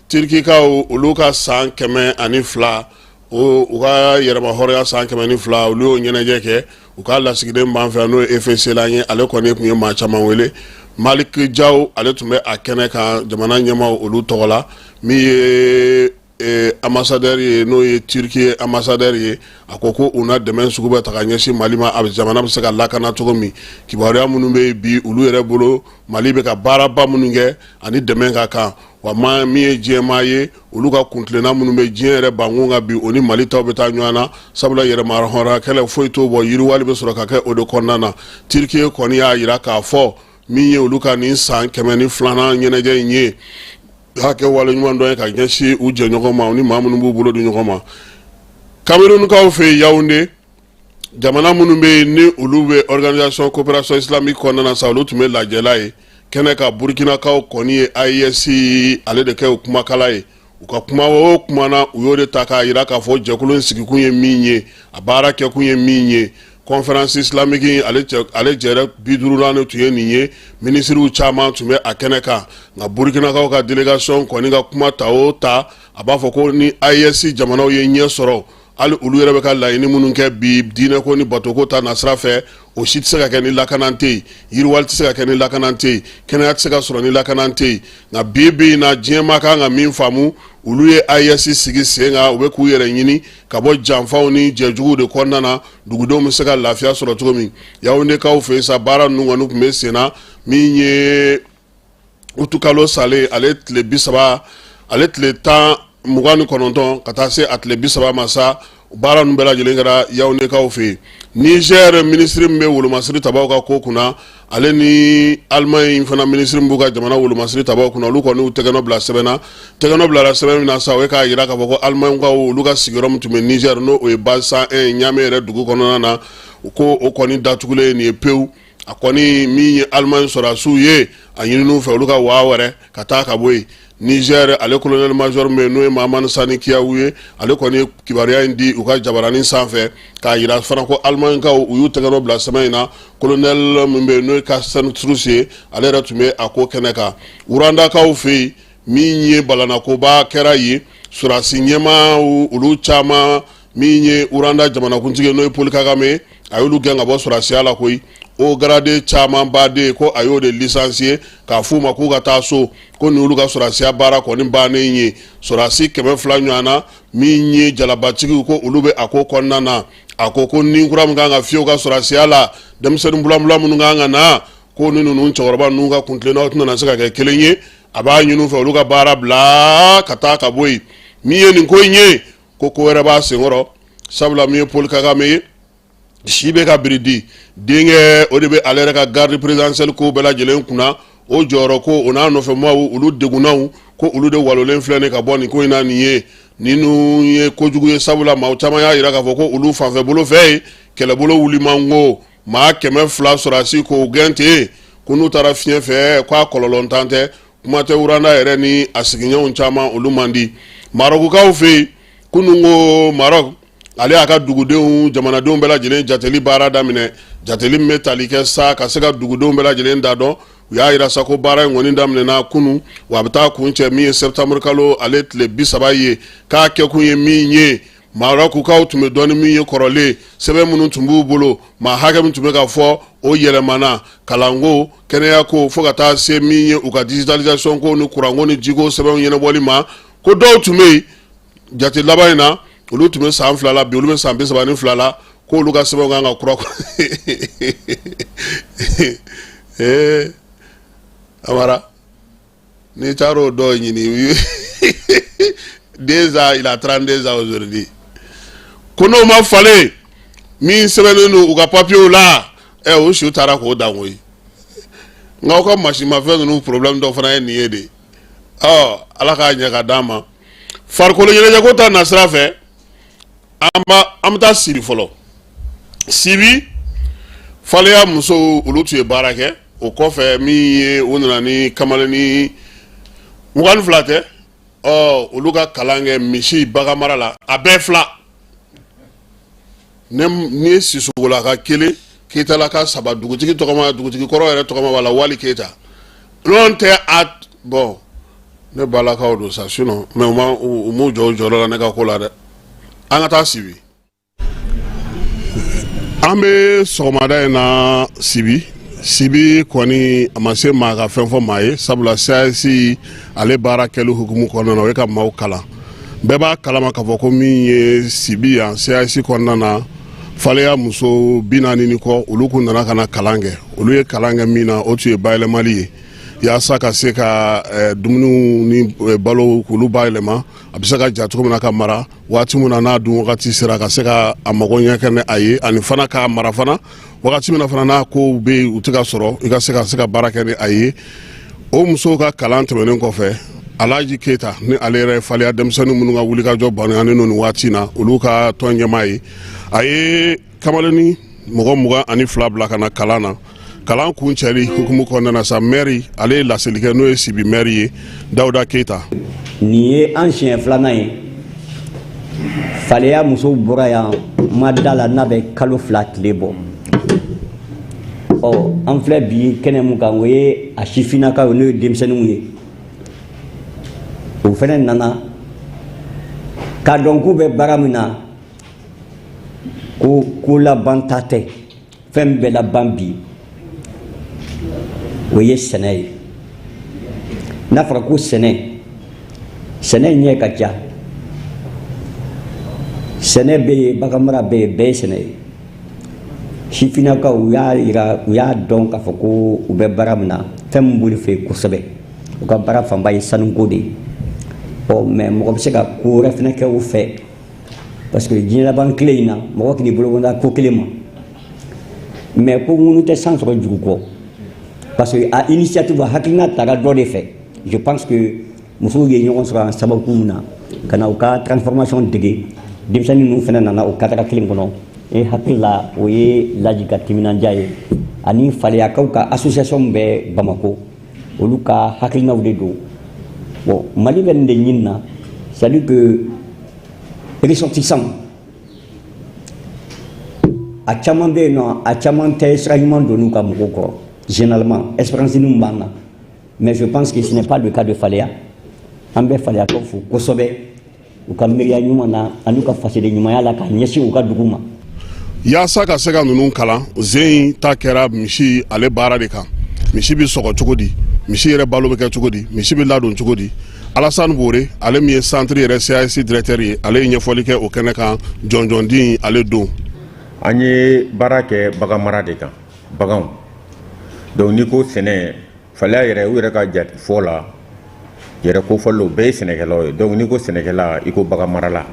Tirikikaw olu ka san 102, o u ka yɛrɛma hɔrɔnya san 102, olu y'o ɲɛnajɛ kɛ. U ka lasigiden b'an fɛ yan n'o ye Efe Selan ye, ale kɔni tun ye maa caman wele. Malik Jaw ale tun bɛ a kɛnɛ kan jamana ɲɛmaaw olu tɔgɔ la, min ye ambassadeur ye n'o ye Turquie ambassadeur ye. A ko ko u na dɛmɛ sugu bɛ ta ka ɲɛsin Mali ma, a jamana bɛ se ka lakana cogo min. Kibaruya minnu bɛ yen bi olu yɛrɛ bolo, Mali bɛ ka baaraba minnu kɛ ani dɛmɛ ka kan wa ma min ye diɲɛmaa ye, olu ka kuntilenna minnu bɛ diɲɛ yɛrɛ bankun kan bi, o ni Mali taw bɛ taa ɲɔgɔn na, sabula yɛrɛma hɔrɔnya kɛlɛ foyi t'o bɔ, yiriwali bɛ sɔrɔ ka kɛ o de kɔnɔna na. Turquie kɔni y'a jira k'a fɔ min ye olu ka nin san 102nan ɲɛnajɛ in ye, hakɛ waleɲuman dɔ ye ka ɲɛsin u jɛɲɔgɔn ma, u ni maa minnu b'u bolo di ɲɔgɔn ma. Camerounkaw fɛ yen Yaoundé, jamana minnu bɛ yen ni olu bɛ organisation coopération islamique kɔnɔna na sa, olu tun bɛ lajɛla ye kɛnɛ ka. Burkinakaw kɔni ye AES ale de kɛ u kumakala ye. U ka kuma o kuma na, u y'o de ta k'a jira k'a fɔ jɛkulu in sigikun ye min ye, a baara kɛkun ye min ye. Conférence islamique ale jɛrɛ 54 tun ye nin ye, minisiriw caman tun bɛ a kɛnɛ kan. Nka Burkinakaw ka délégation kɔni ka kuma ta o ta, a b'a fɔ ko ni AES jamanaw ye ɲɛ sɔrɔ, hali olu yɛrɛ bɛ ka laɲini minnu kɛ bi diinɛko ni batoko ta nasira fɛ, o si tɛ se ka kɛ ni lakana tɛ yen, yiriwali tɛ se ka kɛ ni lakana tɛ yen, kɛnɛya tɛ se ka sɔrɔ ni lakana tɛ yen. Nka bi bi in na, diɲɛmaa kan ka min faamu, olu ye AES sigi sen kan, u bɛ k'u yɛrɛ ɲini ka bɔ janfaw ni jɛjuguw de kɔnɔna na, dugudenw bɛ se ka lafiya sɔrɔ cogo min. Yaoundékaw fɛ yen sa, baara ninnu kɔni tun bɛ sen na. Min ye utukalo salen ale tile 30, ale tile 29 ka taa se a tile 30 ma sa, baara ninnu bɛɛ lajɛlen kɛra Yaoundékaw fɛ yen. Niger minisiri min bɛ wolomasiri tabaw ka ko kunna, ale ni Allemagne fana minisiri min b'u ka jamana wolomasiri tabaw kunna, olu kɔni y'u tɛgɛnɔ bila sɛbɛn na. Tɛgɛnɔ bilara sɛbɛn min na sa, o ye k'a jira k'a fɔ ko Allemagne olu ka sigiyɔrɔ min tun bɛ Niger, n'o o ye base 101 Niamey yɛrɛ dugu kɔnɔna na, ko o kɔni datugulen nin ye pewu. A kɔni min ye Allemagne sɔrɔdasiw ye, a ɲinin'u fɛ olu ka waa wɛrɛ ka taa ka bɔ yen. Niger, ale colonel major min n'o ye Mahamani Sani Kiyawu ye, ale kɔni ye kibaruya in di u ka jabaranin sanfɛ, k'a yira fana ko Allemagnekaw u y'u tɛgɛ nɔ bila sɛbɛn in na. Colonel min bɛ yen, n'o ye Carsten Strauss ye, ale yɛrɛ tun bɛ a ko kɛnɛ kan. Rwandakaw fɛ yen, min ye balanakoba kɛra yen, sɔrɔdasi ɲɛmaa olu caman, min ye Rwanda jamanakuntigi n'o ye Paul Kagame, a y'olu gɛn ka bɔ sɔrɔdasiya la koyi. O gradé caman baden ko a y'o de licencier, k'a f'u ma k'u ka taa so, ko nin y'olu ka sɔrɔdasiya baara kɔni bannen ye. Sɔrɔdasi 200 ɲɔgɔn na, min ye jalabatigiw, ko olu bɛ a ko kɔnɔna na. A ko ko ni kura min kan ka fiyɛ u ka sɔrɔdasiya la, denmisɛnnin bulanbulan minnu kan ka na, ko ni ninnu cɛkɔrɔba ninnu ka kuntilennaw tɛna se ka kɛ kelen ye. A b'a ɲini u fɛ olu ka baara bila ka taa ka bɔ yen. Min ye nin ko in ye, ko ko wɛrɛ b'a senkɔrɔ, sabula min ye Paul Kagame ye, si bɛ ka biridi, denkɛ o de bɛ ale yɛrɛ ka garde présidentielle ko bɛɛ lajɛlen kunna. O jɔyɔrɔ ko o n'a nɔfɛmaaw, olu degunnaw, ko olu de walolen filɛ nin ka bɔ nin ko in na. Nin ye ninnu ye kojugu ye, sabula maa caman y'a jira k'a fɔ ko olu fanfɛ bolo fɛ yen, kɛlɛbolo wuli man go. Maa 200 sɔrɔdasi k'o gɛn ten, ko n'u taara fiɲɛ fɛ, k'a kɔlɔlɔntan tɛ. Kuma tɛ Rwanda yɛrɛ ni a sigiɲɔgɔnw caman, olu man di. Marɔkukaw fɛ yen, kunun ko Marɔku ale y'a ka dugudenw, jamanadenw bɛɛ lajɛlen jateli baara daminɛ, jateli min bɛ tali kɛ sa ka se ka dugudenw bɛɛ lajɛlen da dɔn. U y'a jira sa ko baara in kɔni daminɛna kunun, wa a bɛ taa kuncɛ min ye septembre kalo ale tile 30 ye. K'a kɛkun ye min ye, Marɔkukaw tun bɛ dɔn ni min ye kɔrɔlen, sɛbɛn minnu tun b'u bolo, maa hakɛ min tun bɛ ka fɔ, o yɛlɛmana, kalanko, kɛnɛyako, fo ka taa se min ye u ka digitalisation ko ni kuranko ni jiko sɛbɛnw ɲɛnabɔli ma. Ko dɔw tun bɛ yen jate laban in na, olu tun bɛ san 2 la, bi olu bɛ san 32 la, ko olu ka sɛbɛnw kan ka kura. Ee Amara, n'i taara o dɔw ɲini, 2 ans, il a 32 ans aujourd'hui, ko n'o ma falen, min sɛbɛnnen don u ka papiyew la, ɛ o su taara k'o dan koyi. Nka aw ka masimafɛn ninnu, problème dɔ fana ye nin ye de. Ɔ Ala k'a ɲɛ ka d'an ma. Farikolo ɲɛnajɛko ta nasira fɛ, an bɛ taa Sibi fɔlɔ. Sibi faleya musow, olu tun ye baara kɛ. O kɔfɛ, min ye u nana ni kamalennin 22 tɛ, ɔ olu ka kalan kɛ misi bagan mara la, a bɛɛ fila ne ni ye Sisogola ka kelen, Keyitala ka saba, dugutigi tɔgɔma, dugutigi kɔrɔ yɛrɛ tɔgɔma b'a la, Wali Keyita n'o tɛ a bɔn ne balakaw don sa, sinon mais u m'u jɔ u jɔyɔrɔ la ne ka ko la dɛ. An ka taa Sibi. An bɛ sɔgɔmada in na Sibi. Sibi kɔni, a ma se maa ka fɛn fɔ maa ye, sabula CAS ale baara kɛli hukumu kɔnɔna na, o ye ka maaw kalan. Bɛɛ b'a kalama k'a fɔ ko min ye Sibi yan, CAS kɔnɔna na, faleya muso 40 ni kɔ, olu kun nana ka na kalan kɛ. Olu ye kalan kɛ min na, o tun ye bayɛlɛmali ye, yaasa ka se ka dumuniw ni balo k'olu bayɛlɛma, a bɛ se ka ja cogo min na ka mara waati min na, n'a dun wagati sera, ka se ka a mago ɲɛ kɛ ni a ye, ani fana k'a mara fana wagati min na fana n'a kow bɛ yen, u tɛ ka sɔrɔ, i ka se ka baara kɛ ni a ye. O musow ka kalan tɛmɛnen kɔfɛ, Alhaji Keyita ni ale yɛrɛ ye faleya denmisɛnnin minnu ka wulikajɔ bannen don nin waati in na, olu ka tɔn ɲɛmaa ye, a ye kamalennin mɔgɔ 22 bila ka na kalan na. Kalan kuncɛli hukumu kɔnɔna na sa, mɛri ale ye laseli kɛ, n'o ye Sibi mɛri ye, Dawuda Keyita. Nin ye an siɲɛ filanan ye. Faleya musow bɔra yan, ma da la n'a bɛ kalo 2 tile bɔ. Ɔ an filɛ bi kɛnɛ mun kan, o ye a sifinnakaw ye, n'o ye denmisɛnninw ye. O fɛnɛ nana k'a dɔn k'u bɛ baara min na, ko ko laban ta tɛ. Fɛn bɛɛ laban bi, o ye sɛnɛ ye. N'a fɔra ko sɛnɛ, sɛnɛ ɲɛ ka ca. Sɛnɛ bɛ yen, baganmara bɛ yen, bɛɛ ye sɛnɛ ye. Sifinnakaw, u y'a yira, u y'a dɔn k'a fɔ ko u bɛ baara min na, fɛn min b'olu fɛ yen kosɛbɛ, u ka baara fanba ye sanuko de ye. Ɔ mɛ mɔgɔ bɛ se ka ko wɛrɛ fana kɛ u fɛ, parce que diɲɛ laban tile in na, mɔgɔ k'i bolo bɔnda ko kelen ma. Mais ko ŋunu tɛ san sɔrɔ jugu kɔ, parce que a initiative, a hakilina tara dɔ de fɛ. Je pense que musow ye ɲɔgɔn sɔrɔ an sababu min na ka na u ka transformation dege, denmisɛnnin ninnu fana nana o cadre kelen kɔnɔ. E hakili la, o ye Laji ka timinandiya ye ani Faleyakaw ka association bɛ Bamako, olu ka hakilinaw de don. Bon, Mali bɛ nin de ɲini na, c'est à dire que ressortissant a caman bɛ yen nɔ, a caman tɛ sira ɲuman don n'u ka mɔgɔw kɔrɔ. Généralement, expérience ninnu b'an na, mais je pense que ce n'est pas le cas de Faleya. An bɛ Faleyakaw fo kosɛbɛ u ka miiriya ɲuman na ani u ka fasoden ɲumanya la ka ɲɛsin u ka dugu ma. Yaasa ka se ka ninnu kalan, zen ta kɛra misi ale baara de kan. Misi bɛ sɔgɔ cogo di? Misi yɛrɛ balo bɛ kɛ cogo di? Misi bɛ ladon cogo di? Alassane Bore, ale min ye centre yɛrɛ CAS directeur ye, ale ye ɲɛfɔli kɛ o kɛnɛ kan jɔnjɔnden ale don. An ye baara kɛ bagan mara de kan, baganw. Donc n'i ko sɛnɛ, Faleya yɛrɛ, u yɛrɛ ka jate fɔ la, yɛrɛ ko fɔli, o bɛɛ ye sɛnɛkɛlaw ye. Donc n'i ko sɛnɛkɛla, i ko bagan marala,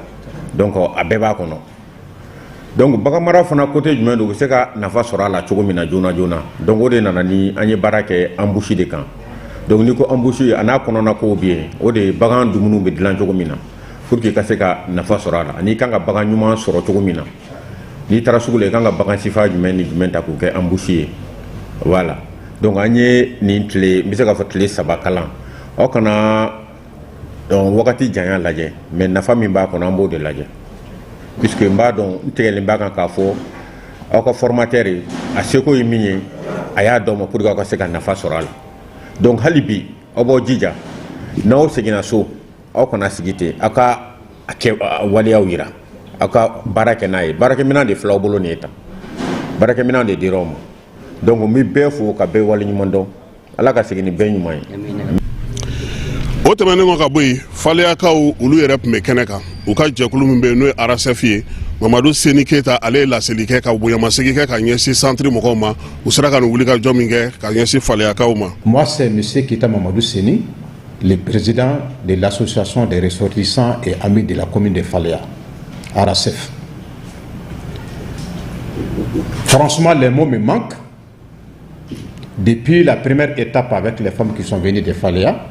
donc a bɛɛ b'a kɔnɔ. Donc bagan mara fana, côté jumɛn don, u bɛ se ka nafa sɔrɔ a la cogo min na joona joona? Donc o de nana ni an ye baara kɛ embouche de kan. Donc n'i ko embouche, a n'a kɔnɔna kow bɛ yen, o de ye bagan dumuniw bɛ dilan cogo min na pour que i ka se ka nafa sɔrɔ a la, ani i kan ka bagan ɲuman sɔrɔ cogo min na. N'i taara sugu la, i kan ka bagan sifa jumɛn ni jumɛn ta k'o kɛ embouche ye. Voilà, donc an ye nin tile, n bɛ se k'a fɔ tile 3 kalan. Aw kana donc wagati janya lajɛ, mais nafa min b'a kɔnɔ, an b'o de lajɛ, puisque n b'a dɔn, n tigɛlen b'a kan k'a fɔ aw ka formateur ye, a seko ye min ye, a y'a d'aw ma pour que aw ka se ka nafa sɔrɔ a la. Donc hali bi, aw b'aw jija, n'aw seginna so, aw kana sigi ten, aw ka a kɛ waleyaw yira, aw ka baara kɛ n'a ye. Baarakɛminɛn de filɛ aw bolo nin ye tan, baarakɛminɛn de dira aw ma. Donc n bɛ bɛɛ fo ka bɛɛ waleɲuman dɔn. Ala ka segin ni bɛɛ ɲuman ye. O tɛmɛnen kɔ ka bɔ yen, Faleyakaw olu yɛrɛ tun bɛ kɛnɛ kan. U ka jɛkulu min bɛ yen, n'o ye ARASEF ye, Mamadu Seni Keyita, ale ye laseli kɛ ka bonyamasegin kɛ ka ɲɛsin centre mɔgɔw ma, u sera ka nin wulikajɔ min kɛ ka ɲɛsin Faleyakaw ma. Moi, c'est M. Keita Mamadou Seni, le président de l'association des ressortissants et amis de la commune de Faléa, ARASEF. Franchement, les mots me manquent. Depuis la première étape avec les femmes qui sont venues de Faléa,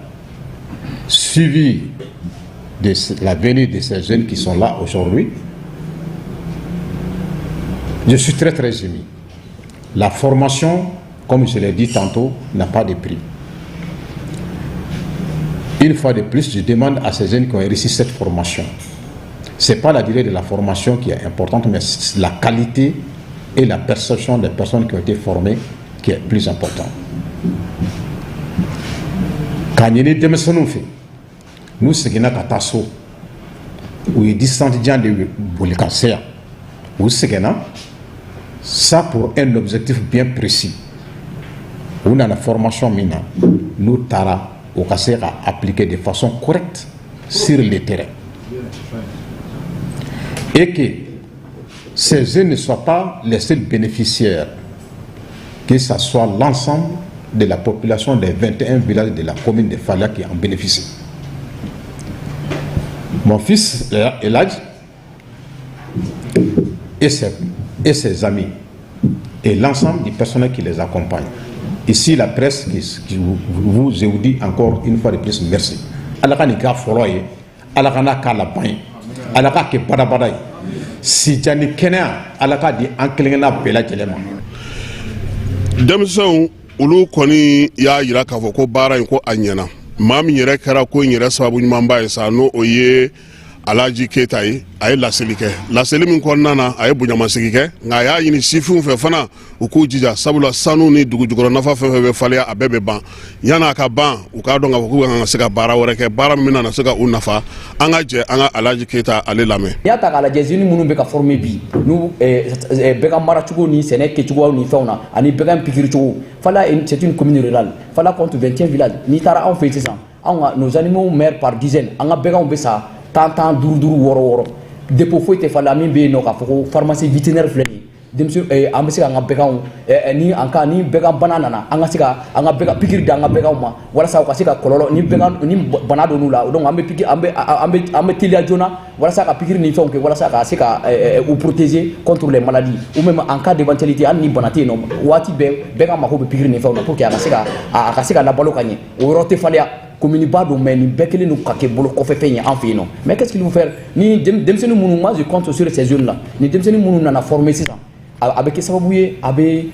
suivi de la venue de ces jeunes qui sont là aujourd'hui, je suis très très ému. La formation, comme je l'ai dit tantôt, n'a pas de prix. Une fois de plus, je demande à ces jeunes qui ont réussi cette formation. Ce n'est pas la durée de la formation qui est importante, mais la qualité et la perception des personnes qui ont été formées qui est plus important. K'a ɲini denmisɛnninw fɛ, n'u seginna ka taa so, u ye distance jan de boli ka se yan, u seginna ça pour un objectif bien précis. U nana formation min na, n'u taara, u ka se ka appliquer de façon correcte sur le terrain et que ces jeunes ne soient pas les seuls bénéficiaires, que ce soit l'ensemble de la population des 21 villages de la commune de Faléa qui en bénéficie. Mon fils Eladj et ses amis et l'ensemble du personnel qui les accompagne. Ici, la presse, qui vous, je vous dis encore une fois de plus merci. Ala ka nin k'a fɔlɔ ye, Ala ka n'a k'a laban ye, Ala k'a kɛ badabada ye. Sijan ni kɛnɛya, Ala k'a di an kelen-kelenna bɛɛ lajɛlen ma. Denmisɛnw olu kɔni y'a yira k'a fɔ ko baara in ko a ɲɛna. Maa min yɛrɛ kɛra ko in yɛrɛ sababu ɲumanba ye sa, n'o o ye Alaji Keyita ye, a ye laseli kɛ. Laseli min kɔnɔna na, a ye bonyamasegi kɛ, nka a y'a ɲini sifinw fɛ fana, u k'u jija, sabula sanu ni dugu jukɔrɔ nafa fɛn fɛn bɛ Faleya, a bɛɛ bɛ ban. Yan'a ka ban, u k'a dɔn k'a fɔ k'u kan ka se ka baara wɛrɛ kɛ, baara min bɛna se ka u nafa. An ka jɛ an ka Alaji Keyita ale lamɛn. N'i y'a ta k'a lajɛ, jeunes minnu bɛ ka former bi, n'u bagan maracogo ni sɛnɛ kɛcogoyaw ni fɛnw na ani bagan pikiri cogo. Faléa, c'est une commune rurale. Faléa compte 21 villages. N'i taara anw fɛ yen sisan, anw ka nos animaux meurent par dizaine. An ka baganw bɛ sa tan tan, duuru duuru, wɔɔrɔ wɔɔrɔ. Dépôt foyi tɛ Faléa min bɛ yen nɔ k'a fɔ ko pharmacie vétérinaire filɛ nin ye. Denmisɛn, an bɛ se k'an ka baganw ni en cas ni bagan bana nana, an ka se ka an ka bagan pikiri di an ka baganw ma walasa u ka se ka kɔlɔlɔ ni bagan ni bana donn'u la. Donc an bɛ pikiri, an bɛ teliya joona walasa ka pikiri ni fɛnw kɛ, walasa ka se ka u protéger contre les maladies ou même en cas d'éventualité, hali ni bana tɛ yen nɔ, waati bɛɛ bɛɛ ka mako bɛ pikiri ni fɛnw na pour que a ka se ka labalo ka ɲɛ. O yɔrɔ tɛ Faleya. Commune ba don, mais nin bɛɛ kɛlen don ka kɛ bolo kɔfɛfɛn ye an fɛ yen nɔ. Mais qu'est-ce qu'il faut faire? Ni denmisɛnnin minnu, moi je compte sur ces jeunes là, ni denmisɛnnin minnu nana former sisan, a bɛ kɛ sababu ye, a bɛ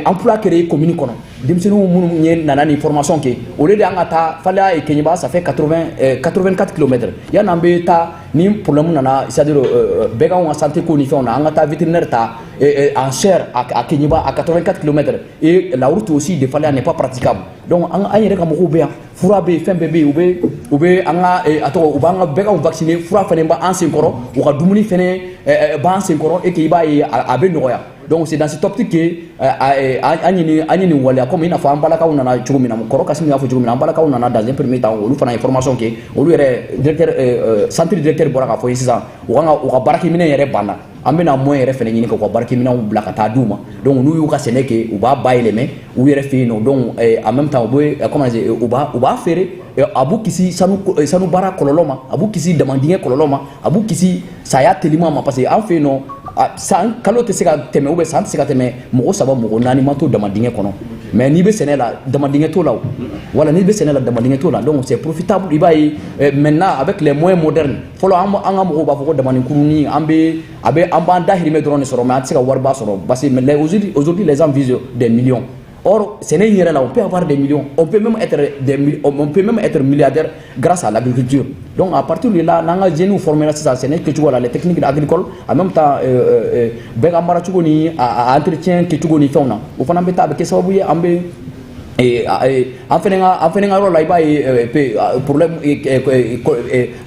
emploi créer commune kɔnɔ. Denmisɛnnin minnu ye nana ni formation kɛ, au lieu de an ka taa Faléa et Kéniéba, ça fait 80 84 km, yanni an bɛ taa ni problème nana, c'est à dire bɛɛ ka santé ko ni fɛnw na, an ka taa vétérinaire ta en chair à Kéniéba à 84 km, et la route aussi de Faléa n'est pas praticable. Donc an yɛrɛ ka mɔgɔw bɛ yan, fura bɛ yen, fɛn bɛɛ bɛ yen, u bɛ an ka, a tɔgɔ, u b'an ka baganw vacciner, fura fɛnɛ b'an sen kɔrɔ, u ka dumuni fɛnɛ b'an sen kɔrɔ, et que i b'a ye a bɛ nɔgɔya. Donc c'est dans cette optique que an ye nin waleya, comme i n'a fɔ an balakaw nana cogo min na, kɔrɔ Kassim y'a fɔ cogo min na, an balakaw nana dans un premier temps, olu fana ye formation kɛ. Olu yɛrɛ directeur, centre directeur bɔra k'a fɔ ye sisan, u kan ka u ka baarakɛminɛn yɛrɛ banna, an bɛna moyen yɛrɛ fɛnɛ ɲini ka u ka baarakɛminɛnw bila ka taa d'u ma. Donc n'u y'u ka sɛnɛ kɛ, u b'a bayɛlɛmɛ u yɛrɛ fɛ yen nɔ. Donc en même temps, u bɛ, comment dire, u b'a feere, a b'u kisi sanu baara kɔlɔlɔ ma, a b'u kisi damandingɛ kɔlɔlɔ ma, a b'u kisi saya teliman ma, parce que an fɛ yen nɔ, san kalo tɛ se ka tɛmɛ ou bien san tɛ se ka tɛmɛ, mɔgɔ saba, mɔgɔ naani ma to damandingɛ kɔnɔ. Mais n'i bɛ sɛnɛ la, damandingɛ t'o la o. Voilà, n'i bɛ sɛnɛ la, damandingɛ t'o la. Donc c'est profitable. I b'a ye maintenant, avec les moyens modernes, fɔlɔ an ka mɔgɔw b'a fɔ ko damani kurunin, an bɛ a bɛ an b'an dahirimɛ dɔrɔn de sɔrɔ, mais an tɛ se ka wariba sɔrɔ, parce que aujourd'hui les gens visent des millions. Or, sɛnɛ in yɛrɛ la, on peut avoir des millions, on peut même être milliardaire grâce à l'agriculture. Donc à partir de là, n'an ka jeunes formera sisan sɛnɛ kɛcogo la, les techniques agricoles, en même temps bɛɛ ka maracogo ni a entretien kɛcogo ni fɛnw na, o fana bɛ taa, a bɛ kɛ sababu ye, an bɛ an fɛnɛ ka yɔrɔ la, i b'a ye problème,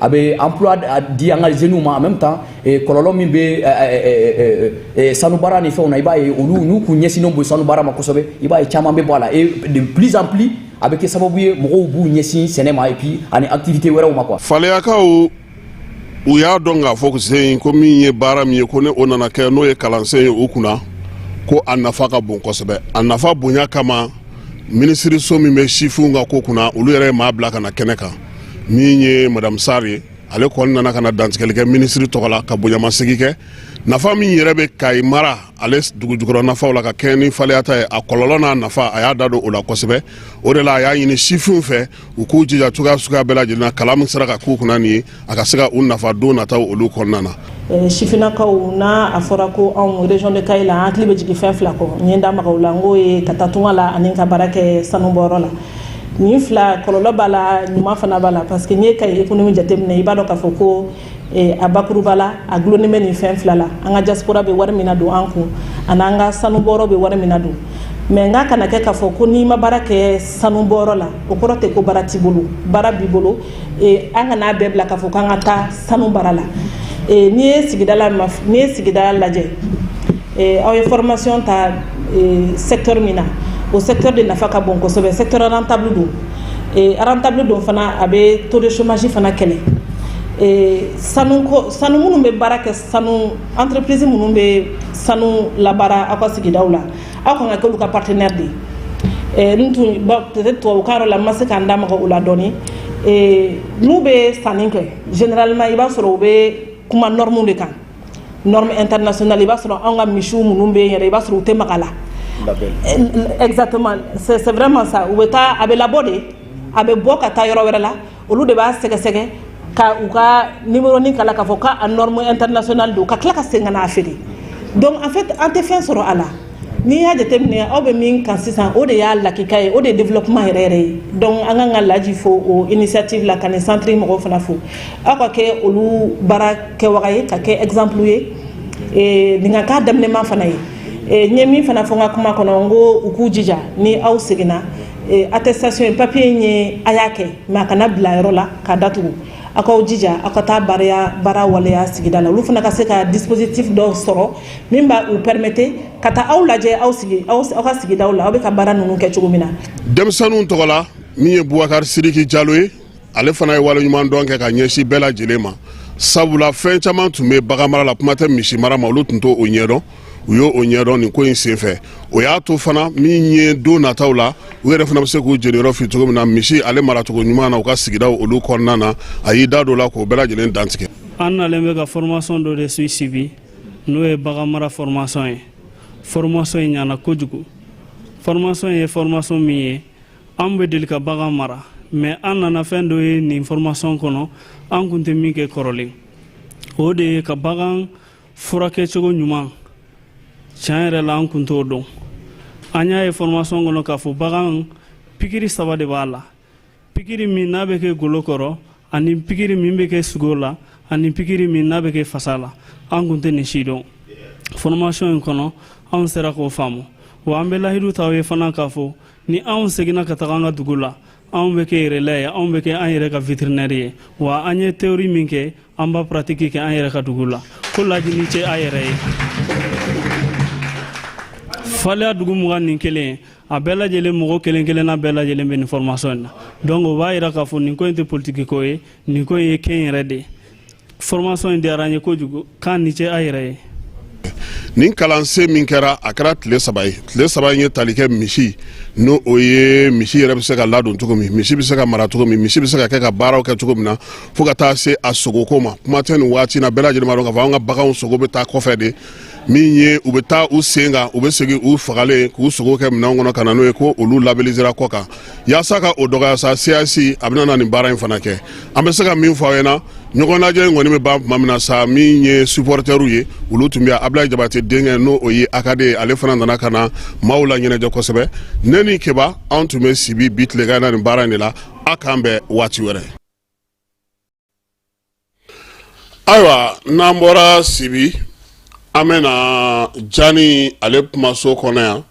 a bɛ emploi di an ka jeunes ma. En même temps, kɔlɔlɔ min bɛ sanu baara ni fɛnw na, i b'a ye olu n'u kun ɲɛsinnen bɛ sanu baara ma kosɛbɛ, i b'a ye caman bɛ bɔ a la. Et de plus en plus, a bɛ kɛ sababu ye, mɔgɔw b'u ɲɛsin sɛnɛ ma et puis ani activité wɛrɛw ma, quoi. Faleyakaw, u y'a dɔn k'a fɔ sen ko min ye baara min ye, ko ni o nana kɛ, n'o ye kalansen ye u kunna, ko a nafa ka bon kosɛbɛ. A nafa bonya kama, minisiriso min bɛ sifinw ka ko kunna, olu yɛrɛ ye maa bila ka na kɛnɛ kan, min ye Madame Sarr ye. Ale kɔni nana ka na dantigɛli kɛ minisiri tɔgɔ la, ka bonyamasegin kɛ nafa min yɛrɛ bɛ Kayi mara ale dugujukɔrɔ nafaw la ka kɛɲɛ ni Faleyata ye, a kɔlɔlɔ n'a nafa, a y'a da don o la kosɛbɛ. O de la, a y'a ɲini sifinw fɛ, u k'u jija cogoya suguya bɛɛ lajɛlen na, kalan min sera ka k'u kunna nin ye, a ka se ka u nafa don nataw olu kɔnɔna na. Sifinnakaw, n'a a fɔra ko anw région de Kayi la, an hakili bɛ jigin fɛn fila kɔ. N ye n da maga o la, n k'o ye ka taa tunga la ani ka baara kɛ sanubɔyɔrɔ la. Nin fila, kɔlɔlɔ b'a la, ɲuman fana b'a la, parce que n'i ye Kayi économie jateminɛ, i b'a dɔn k'a fɔ ko a bakuruba la, a gulonnen bɛ nin fɛn fila la: an ka diaspora bɛ wari min na don an kun, ani an ka sanubɔyɔrɔ bɛ wari min na don. Mais n k'a kana kɛ k'a fɔ ko n'i ma baara kɛ sanubɔyɔrɔ la, o kɔrɔ tɛ ko baara t'i bolo. Baara b'i bolo. An kana bɛɛ bila k'a fɔ k'an ka taa sanu baara la. N'i ye sigida la, n'i ye sigida lajɛ, aw ye formation ta secteur min na, o secteur de nafa ka bon kosɛbɛ. Secteur rentable don, rentable don fana, a bɛ taux de chômage fana kɛlɛ. Sanu ko, sanu minnu bɛ baara kɛ, sanu entreprise minnu bɛ sanu labaara aw ka sigidaw la, aw kan ka kɛ olu ka partenaire de ye. N tun peut-être tubabukan yɔrɔ la, n ma se k'an da maga o la dɔɔni. N'u bɛ sanni kɛ, généralement i b'a sɔrɔ u bɛ kuma norme de kan, norme internationale. I b'a sɔrɔ anw ka misiw minnu bɛ yen yɛrɛ, i b'a sɔrɔ u tɛ maga la. Exactement, c'est vraiment ça. U bɛ taa, a bɛ labɔ de, a bɛ bɔ ka taa yɔrɔ wɛrɛ la, olu de b'a sɛgɛsɛgɛ ka u ka numéro ni kala k'a fɔ k'a norme internationale don, ka tila ka segin ka n'a feere. Donc en fait, an tɛ fɛn sɔrɔ a la. N'i y'a jateminɛ, aw bɛ min kan sisan, o de y'a lakika ye, o de ye développement yɛrɛ yɛrɛ ye. Donc an kan ka Laji fo o initiative la, ka nin centre mɔgɔw fana fo. Aw ka kɛ olu baara kɛwaga ye, ka kɛ exemple ye, nin ka k'a daminɛman fana ye. N ye min fana fɔ n ka kuma kɔnɔ, n ko u k'u jija, ni aw seginna, attestation ye, papier in ye, a y'a kɛ, mais a kana bila yɔrɔ la k'a datugu. Aw k'aw jija, aw ka taa baara waleya sigida la, olu fana ka se ka dispositif dɔ sɔrɔ min b'a u permettre ka taa aw lajɛ, aw sigi aw ka sigidaw la, aw bɛ ka baara ninnu kɛ cogo min na. Denmisɛnninw tɔgɔ la, min ye Bubakari Sidiki Jalo ye, ale fana ye waleɲuman dɔn kɛ ka ɲɛsin bɛɛ lajɛlen ma, sabula fɛn caman tun bɛ bagan mara la, kuma tɛ misi mara ma, olu tun t'o ɲɛdɔn. U y'o ɲɛdɔn nin ko in senfɛ. O y'a to fana, min ye don nataw la, u yɛrɛ fana bɛ se k'u jeniyɔrɔ fi cogo min na misi ale maracogo ɲuman na u ka sigidaw olu kɔnɔna na, a y'i da don la k'o bɛɛ lajɛlen dantigɛ. An nalen bɛ ka formation dɔ de suivi, n'o ye bagan mara formation ye. Formation in ɲana kojugu. Formation ye formation min ye, An bɛ deli ka bagan mara, mais an nana fɛn dɔ ye nin formation kɔnɔ, an kun tɛ min kɛ kɔrɔlen. O de ye ka bagan furakɛcogo ɲuman. Tiɲɛ yɛrɛ la, an kun t'o dɔn. An y'a ye formation kɔnɔ k'a fɔ bagan pikiri saba de b'a la: pikiri min n'a bɛ kɛ golo kɔrɔ, ani pikiri min bɛ kɛ sogo la, ani pikiri min n'a bɛ kɛ fasa la. An kun tɛ nin si dɔn. Formation in kɔnɔ, anw sera k'o faamu. Wa an bɛ lahidu t'aw ye fana k'a fɔ ni anw seginna ka taga an ka dugu la, anw bɛ kɛ relais ye, anw bɛ kɛ an yɛrɛ ka vétérinaire ye. Wa an ye théorie min kɛ, an b'a pratique kɛ an yɛrɛ ka dugu la. Ko lajini cɛ a yɛrɛ ye. Faleya dugu 21, a bɛɛ lajɛlen mɔgɔ kelen kelenna bɛɛ lajɛlen bɛ nin formation in na. Donc o b'a yira k'a fɔ nin ko in tɛ politiki ko ye, nin ko in ye kɛn yɛrɛ de ye. Formation in diyara an ye kojugu. K'a ni ce a yɛrɛ ye. Nin kalansen min kɛra, a kɛra tile 3 ye. Tile 3 in ye tali kɛ misi, n'o o ye misi yɛrɛ bɛ se ka ladon cogo min, misi bɛ se ka mara cogo min, misi bɛ se ka kɛ ka baaraw kɛ cogo min na, fo ka taa se a sogoko ma. Kuma tɛ nin waati na, bɛɛ lajɛlen b'a dɔn k'a fɔ an ka baganw sogo bɛ taa kɔfɛ de. Min ye u bɛ taa u sen kan, u bɛ segin u fagalen k'u sogo kɛ minɛnw kɔnɔ ka na n'o ye, ko olu labellisera kɔ kan. Yaasa ka o dɔgɔya sa, CAS a bɛna na nin baara in fana kɛ. An bɛ se ka min fɔ aw ɲɛna, ɲɔgɔn lajɛ in kɔni bɛ ban tuma min na sa, min ye supporteriw ye, olu tun bɛ yan. Abulayi Jabate denkɛ, n'o o ye Akade ye, ale fana nana ka na maaw la ɲɛnajɛ kosɛbɛ. Ne ni Keba, anw tun bɛ Sibi bi tilegan na nin baara in de la. A k'an bɛn waati wɛrɛ. Ayiwa, n'an bɔra Sibi, an bɛna Jani ale kumaso kɔnɔ yan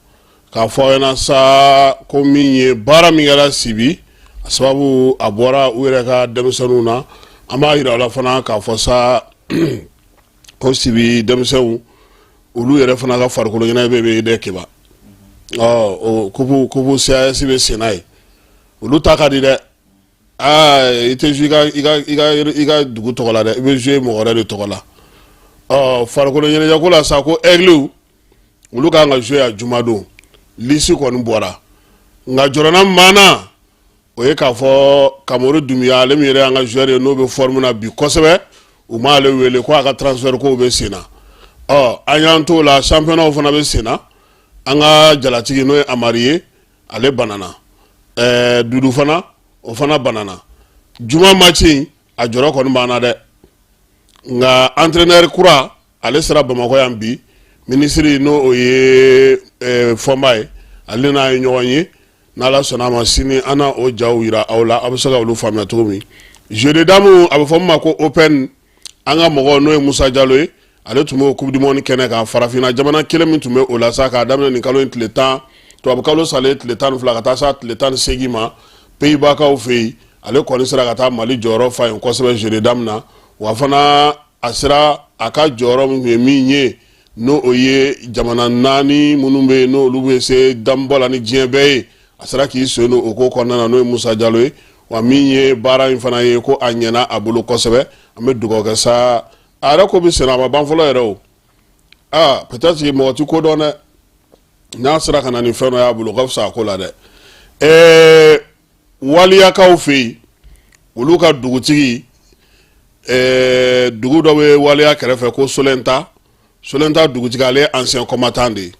k'a fɔ aw ɲɛna sa ko min ye baara min kɛra Sibi, a sababu a bɔra u yɛrɛ ka denmisɛnninw na. An b'a yira aw la fana k'a fɔ sa ko Sibi denmisɛnw, olu yɛrɛ fana ka farikolo ɲɛnajɛ bɛ yen dɛ, Keba. Ɔ o coupe CAS bɛ sen na ye, olu ta ka di dɛ. Aa, i tɛ jouer i ka dugu tɔgɔ la dɛ, i bɛ jouer mɔgɔ wɛrɛ de tɔgɔ la. Ɔ farikolo ɲɛnajɛko la sa, ko Aigles, olu kan ka jouer yan jumadon. Liste kɔni bɔra, nka jɔrɔna min b'an na, o ye k'a fɔ Kamori Dunbiya, ale min yɛrɛ y'an ka joueur ye, n'o bɛ forme na bi kosɛbɛ, u m'ale wele ko a ka transfert kow bɛ sen na. Ɔ an y'an t'o la, championnat fana bɛ sen na. An ka jalatigi, n'o ye Amari ye, ale banana. Dudu fana, o fana banana. Juma match in, a jɔrɔ kɔni b'an na dɛ. Nka entraîneur kura, ale sera Bamakɔ yan bi. Minisiri, n'o o ye Fɔnba ye, ale n'a ye ɲɔgɔn ye. N'Ala sɔnna a ma, sini an na o jaw yira aw la, aw bɛ se ka olu faamuya cogo min. Jeu de dame, a bɛ fɔ min ma ko Open, an ka mɔgɔ, n'o ye Musa Jalo ye, ale tun b'o Coupe du monde kɛnɛ kan. Farafinna jamana kelen min tun bɛ o la sa, k'a daminɛ nin kalo in tile 10, tubabu kalo salen tile 12 ka taa s'a tile 18 ma, Pays-Bas fɛ yen, ale kɔni sera ka taa Mali jɔyɔrɔ fa yen kosɛbɛ jeu de dame na. Wa fana a sera a ka jɔyɔrɔ min tun ye min ye, n'o o ye jamana naani minnu bɛ yen, n'olu bɛ se damubɔ la ni diɲɛ bɛɛ ye, a sera k'i sen don o ko kɔnɔna na, n'o ye Musa Jalo ye. Wa min ye baara in fana ye, ko a ɲɛna a bolo kosɛbɛ. An bɛ dugawu kɛ sa. A yɛrɛ ko bɛ senna, a ma ban fɔlɔ yɛrɛ o. Aa, peut-être mɔgɔ ti ko dɔn dɛ. N'a sera ka na ni fɛn dɔ y'a bolo, o ka fisa a ko la dɛ. Waliyakaw fɛ yen, olu ka dugutigi, dugu dɔ bɛ Waliya kɛrɛfɛ ko Solɛnta. Solɛnta dugutigi, ale ye ancien combattant de ye.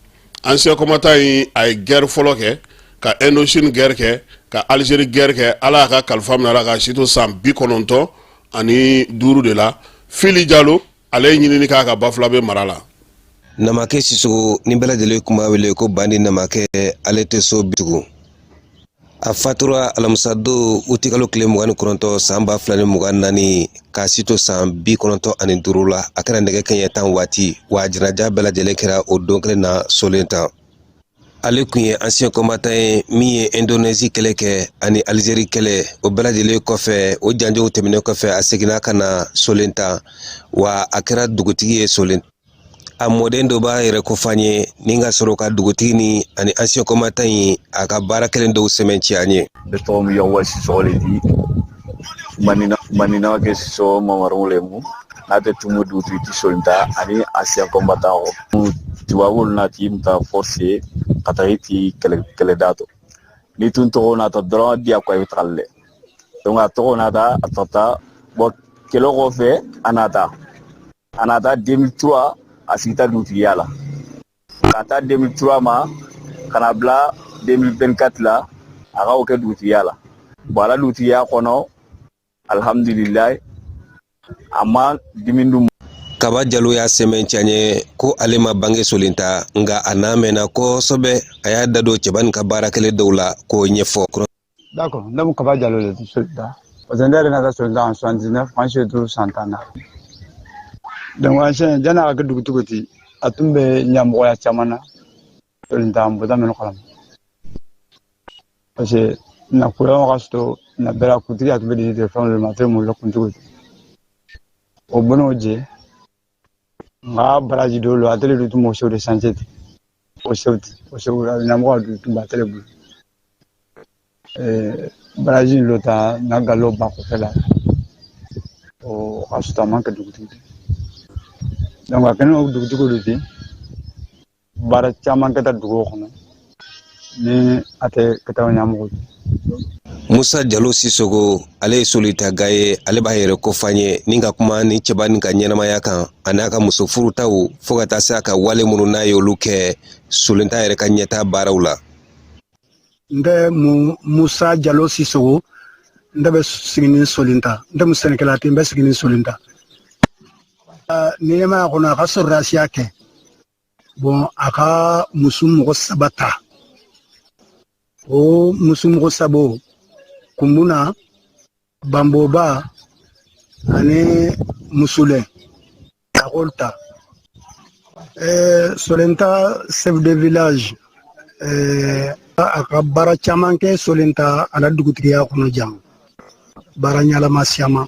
Ancien combattant in, a ye guerre fɔlɔ kɛ, ka Indochine guerre kɛ, ka Algérie guerre kɛ. Ala y'a ka kalifa minɛ a la k'a si to san 95 de la. Fili Jalo, ale ye ɲinini k'a ka Bafulabe mara la. Namakɛ Sisogo, ni bɛɛ lajɛlen kun b'a wele ko Bandi Namakɛ, ale tɛ so bi tugun. A fatura alamisadon utikalo tile 29 san 2024, k'a si to san 95 la. A kɛra nɛgɛ kɛɲɛ 10 waati wa. Janaja bɛɛ lajɛlen kɛra o don kelen na Solen tan. Ale kun ye ancien combattant ye min ye Indonésie kɛlɛ kɛ ani Algérie kɛlɛ. O bɛɛ lajɛlen kɔfɛ, o janjow tɛmɛnen kɔfɛ, a seginna ka na Solen tan wa a kɛra dugutigi ye Solen. A mɔden dɔ b'a yɛrɛ ko f'an ye ni ka sɔrɔ ka dugutigi ni ani ancien combattant in a ka baara kelen dɔw sɛmɛntiya an ye. Ne tɔgɔ mi Yakuba Sisɔgɔ le di. Maninaka kɛ Sisɔgɔ Mamariw le mu n'a tɛ tumu dugutigi ti Solinta ani ancien combattant kɔ. Tubabuw nati ta forcé ka taa i ti kɛlɛda to ni tun tɔgɔ nata dɔrɔn diyagoya i bɛ tagali dɛ. Donc a tɔgɔ nata, a tata bon kɛlɛ kɔfɛ, a nata 2003, a sigita dugutigiya la ka taa 2003 ma ka na bila 2024 la. A ka o kɛ dugutigiya la. Bon, a la dugutigiya kɔnɔ, alhamdulilayi, a ma dimi dun. Kaba Jalo y'a sɛmɛntiya n ye ko ale ma bange Solinta, nka a n'a mɛnna kosɛbɛ. A y'a da don cɛba nin ka baara kɛlen dɔw la k'o ɲɛfɔ. D'accord, ne mu Kaba Jalo le Solinta. Parce que ne yɛrɛ nata Solinta en 79, an si duuru san 10 na. Donc ancien, janni a ka kɛ dugutigi ti, a tun bɛ ɲɛmɔgɔya caman na Solinta n bɔda minnu kalama. Parce que na kuran ka sɔrɔ na bɛɛ la kuntigi a tun bɛ di fɛn dɔ ma, a tɛ mun la kuntigi ti. O bɔn'o jɛ nka baraji dɔw la, a tɛle tun b'o de sanse ten. O sew ti, o sew la ɲɛmɔgɔ du tun b'a tɛle bolo. Baraji in dɔ ta na galo ba kɔfɛ la, o ka sɔrɔ a man kɛ dugutigi ye. Donc a kɛlen o dugutigi de ten, baara caman kɛta dugu kɔnɔ ni a tɛ kɛta ɲɛmɔgɔ ye. Musa Jalo Sisogo, ale ye Solitaga ye. Ale b'a yɛrɛ kofɔ an ye ni ka kuma ni cɛba nin ka ɲɛnamaya kan, a n'a ka muso furutaw, fo ka taa se a ka wale minnu n'a ye olu kɛ Solinta yɛrɛ ka ɲɛta baaraw la. N tɛ mu Musa Jalo Sisogo, n tɛ bɛ sigini Solinta, n tɛ mu sɛnɛkɛla ten, n bɛ sigini Solinta. Ni ɲɛmaya kɔnɔ, a ka sɔrɔdasiya kɛ. Bon, a ka muso mɔgɔ 3 ta. O muso mɔgɔ 3, Kunbuna, Banboba ani Musulɛ, a k'olu ta. Solinta chef de village, a ka baara caman kɛ Solinta a la dugutigiya kɔnɔ jan. Baara ɲalama siyaman.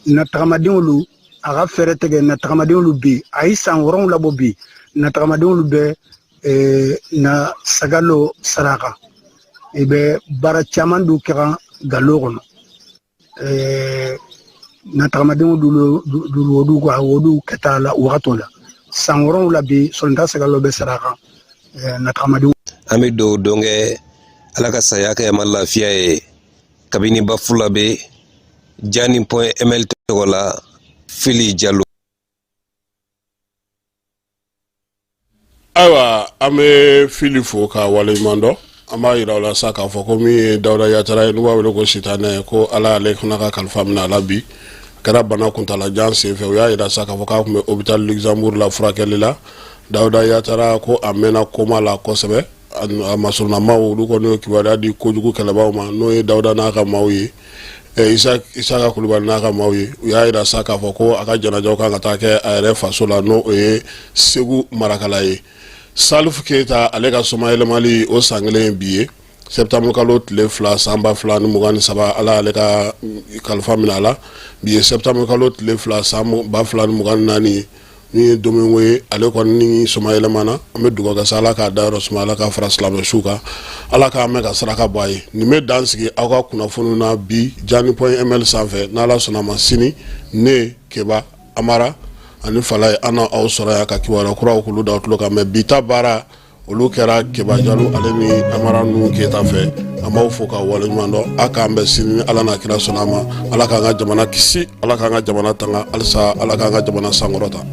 Na tagamadenw, a ka fɛɛrɛ tigɛ na tagamadenw bi, a ye san 7 bɔ bi, na tagamadenw bɛ na sagalo saraka. I bɛ baara caman du kɛ galo kɔnɔ. Na tagamadenw dulu olu ka olu kɛta la wagati la. San 7 bi, Solinta sagalo bɛ saraka. Na tagamadenw. An bɛ dugawu don kɛ, Ala ka saya kɛ ma lafiya ye. Kabini Bafulabe, Jani.ml tɔgɔ la, Fili Jalo. Ayiwa, an bɛ Fili fo ka waleɲuman dɔn. An b'a yira o la sa k'a fɔ ko min ye Dawuda Yatara ye, n'u b'a wele ko Sitanɛ, ko Ala y'ale fana ka kalifa minɛ a la bi. A kɛra bana kuntalajan senfɛ. U y'a yira sa k'a fɔ k'a tun bɛ hôpital Luxembourg la furakɛli la. Dawuda Yatara ko a mɛnna koma la kosɛbɛ. A masurunamaw olu kɔni y'o kibaruya di kojugu kɛlɛbaaw ma, n'o ye Dawuda n'a ka maaw ye, Isaka Kulubali n'a ka maaw ye. U y'a yira sa k'a fɔ ko a ka janajaw kan ka taa kɛ a yɛrɛ faso la, n'o o ye Segu marakala ye. Salif Keyita, ale ka somayɛlɛmali o san 1 ye bi ye, septembre kalo tile 2 san 2023. Ala y'ale ka kalifa minɛ a la bi ye, septembre kalo tile 2 san 2024, min ye Domingo ye. Ale kɔni ni somayɛlɛmana, an bɛ dugawu kɛ sa, Ala k'a dayɔrɔ suma, Ala k'a fara silamɛ su kan, Ala k'a mɛn ka saraka bɔ a ye. Nin bɛ dan sigi aw ka kunnafoniw na bi Jani.ml sanfɛ. N'Ala sɔnna a ma, sini ne Keba Amara ani Falaye, an na aw sɔrɔ yan ka kibaruya kuraw k'olu da aw tulo kan. Mais bi ta baara olu kɛra Keba Jalo ale ni Amara ninnu Keyita fɛ. An b'aw fo ka waleɲuman dɔn. A k'an bɛn sini ni Ala n'a kira sɔnna a ma. Ala k'an ka jamana kisi, Ala k'an ka jamana tanga, halisa Ala k'an ka jamana sankɔrɔta.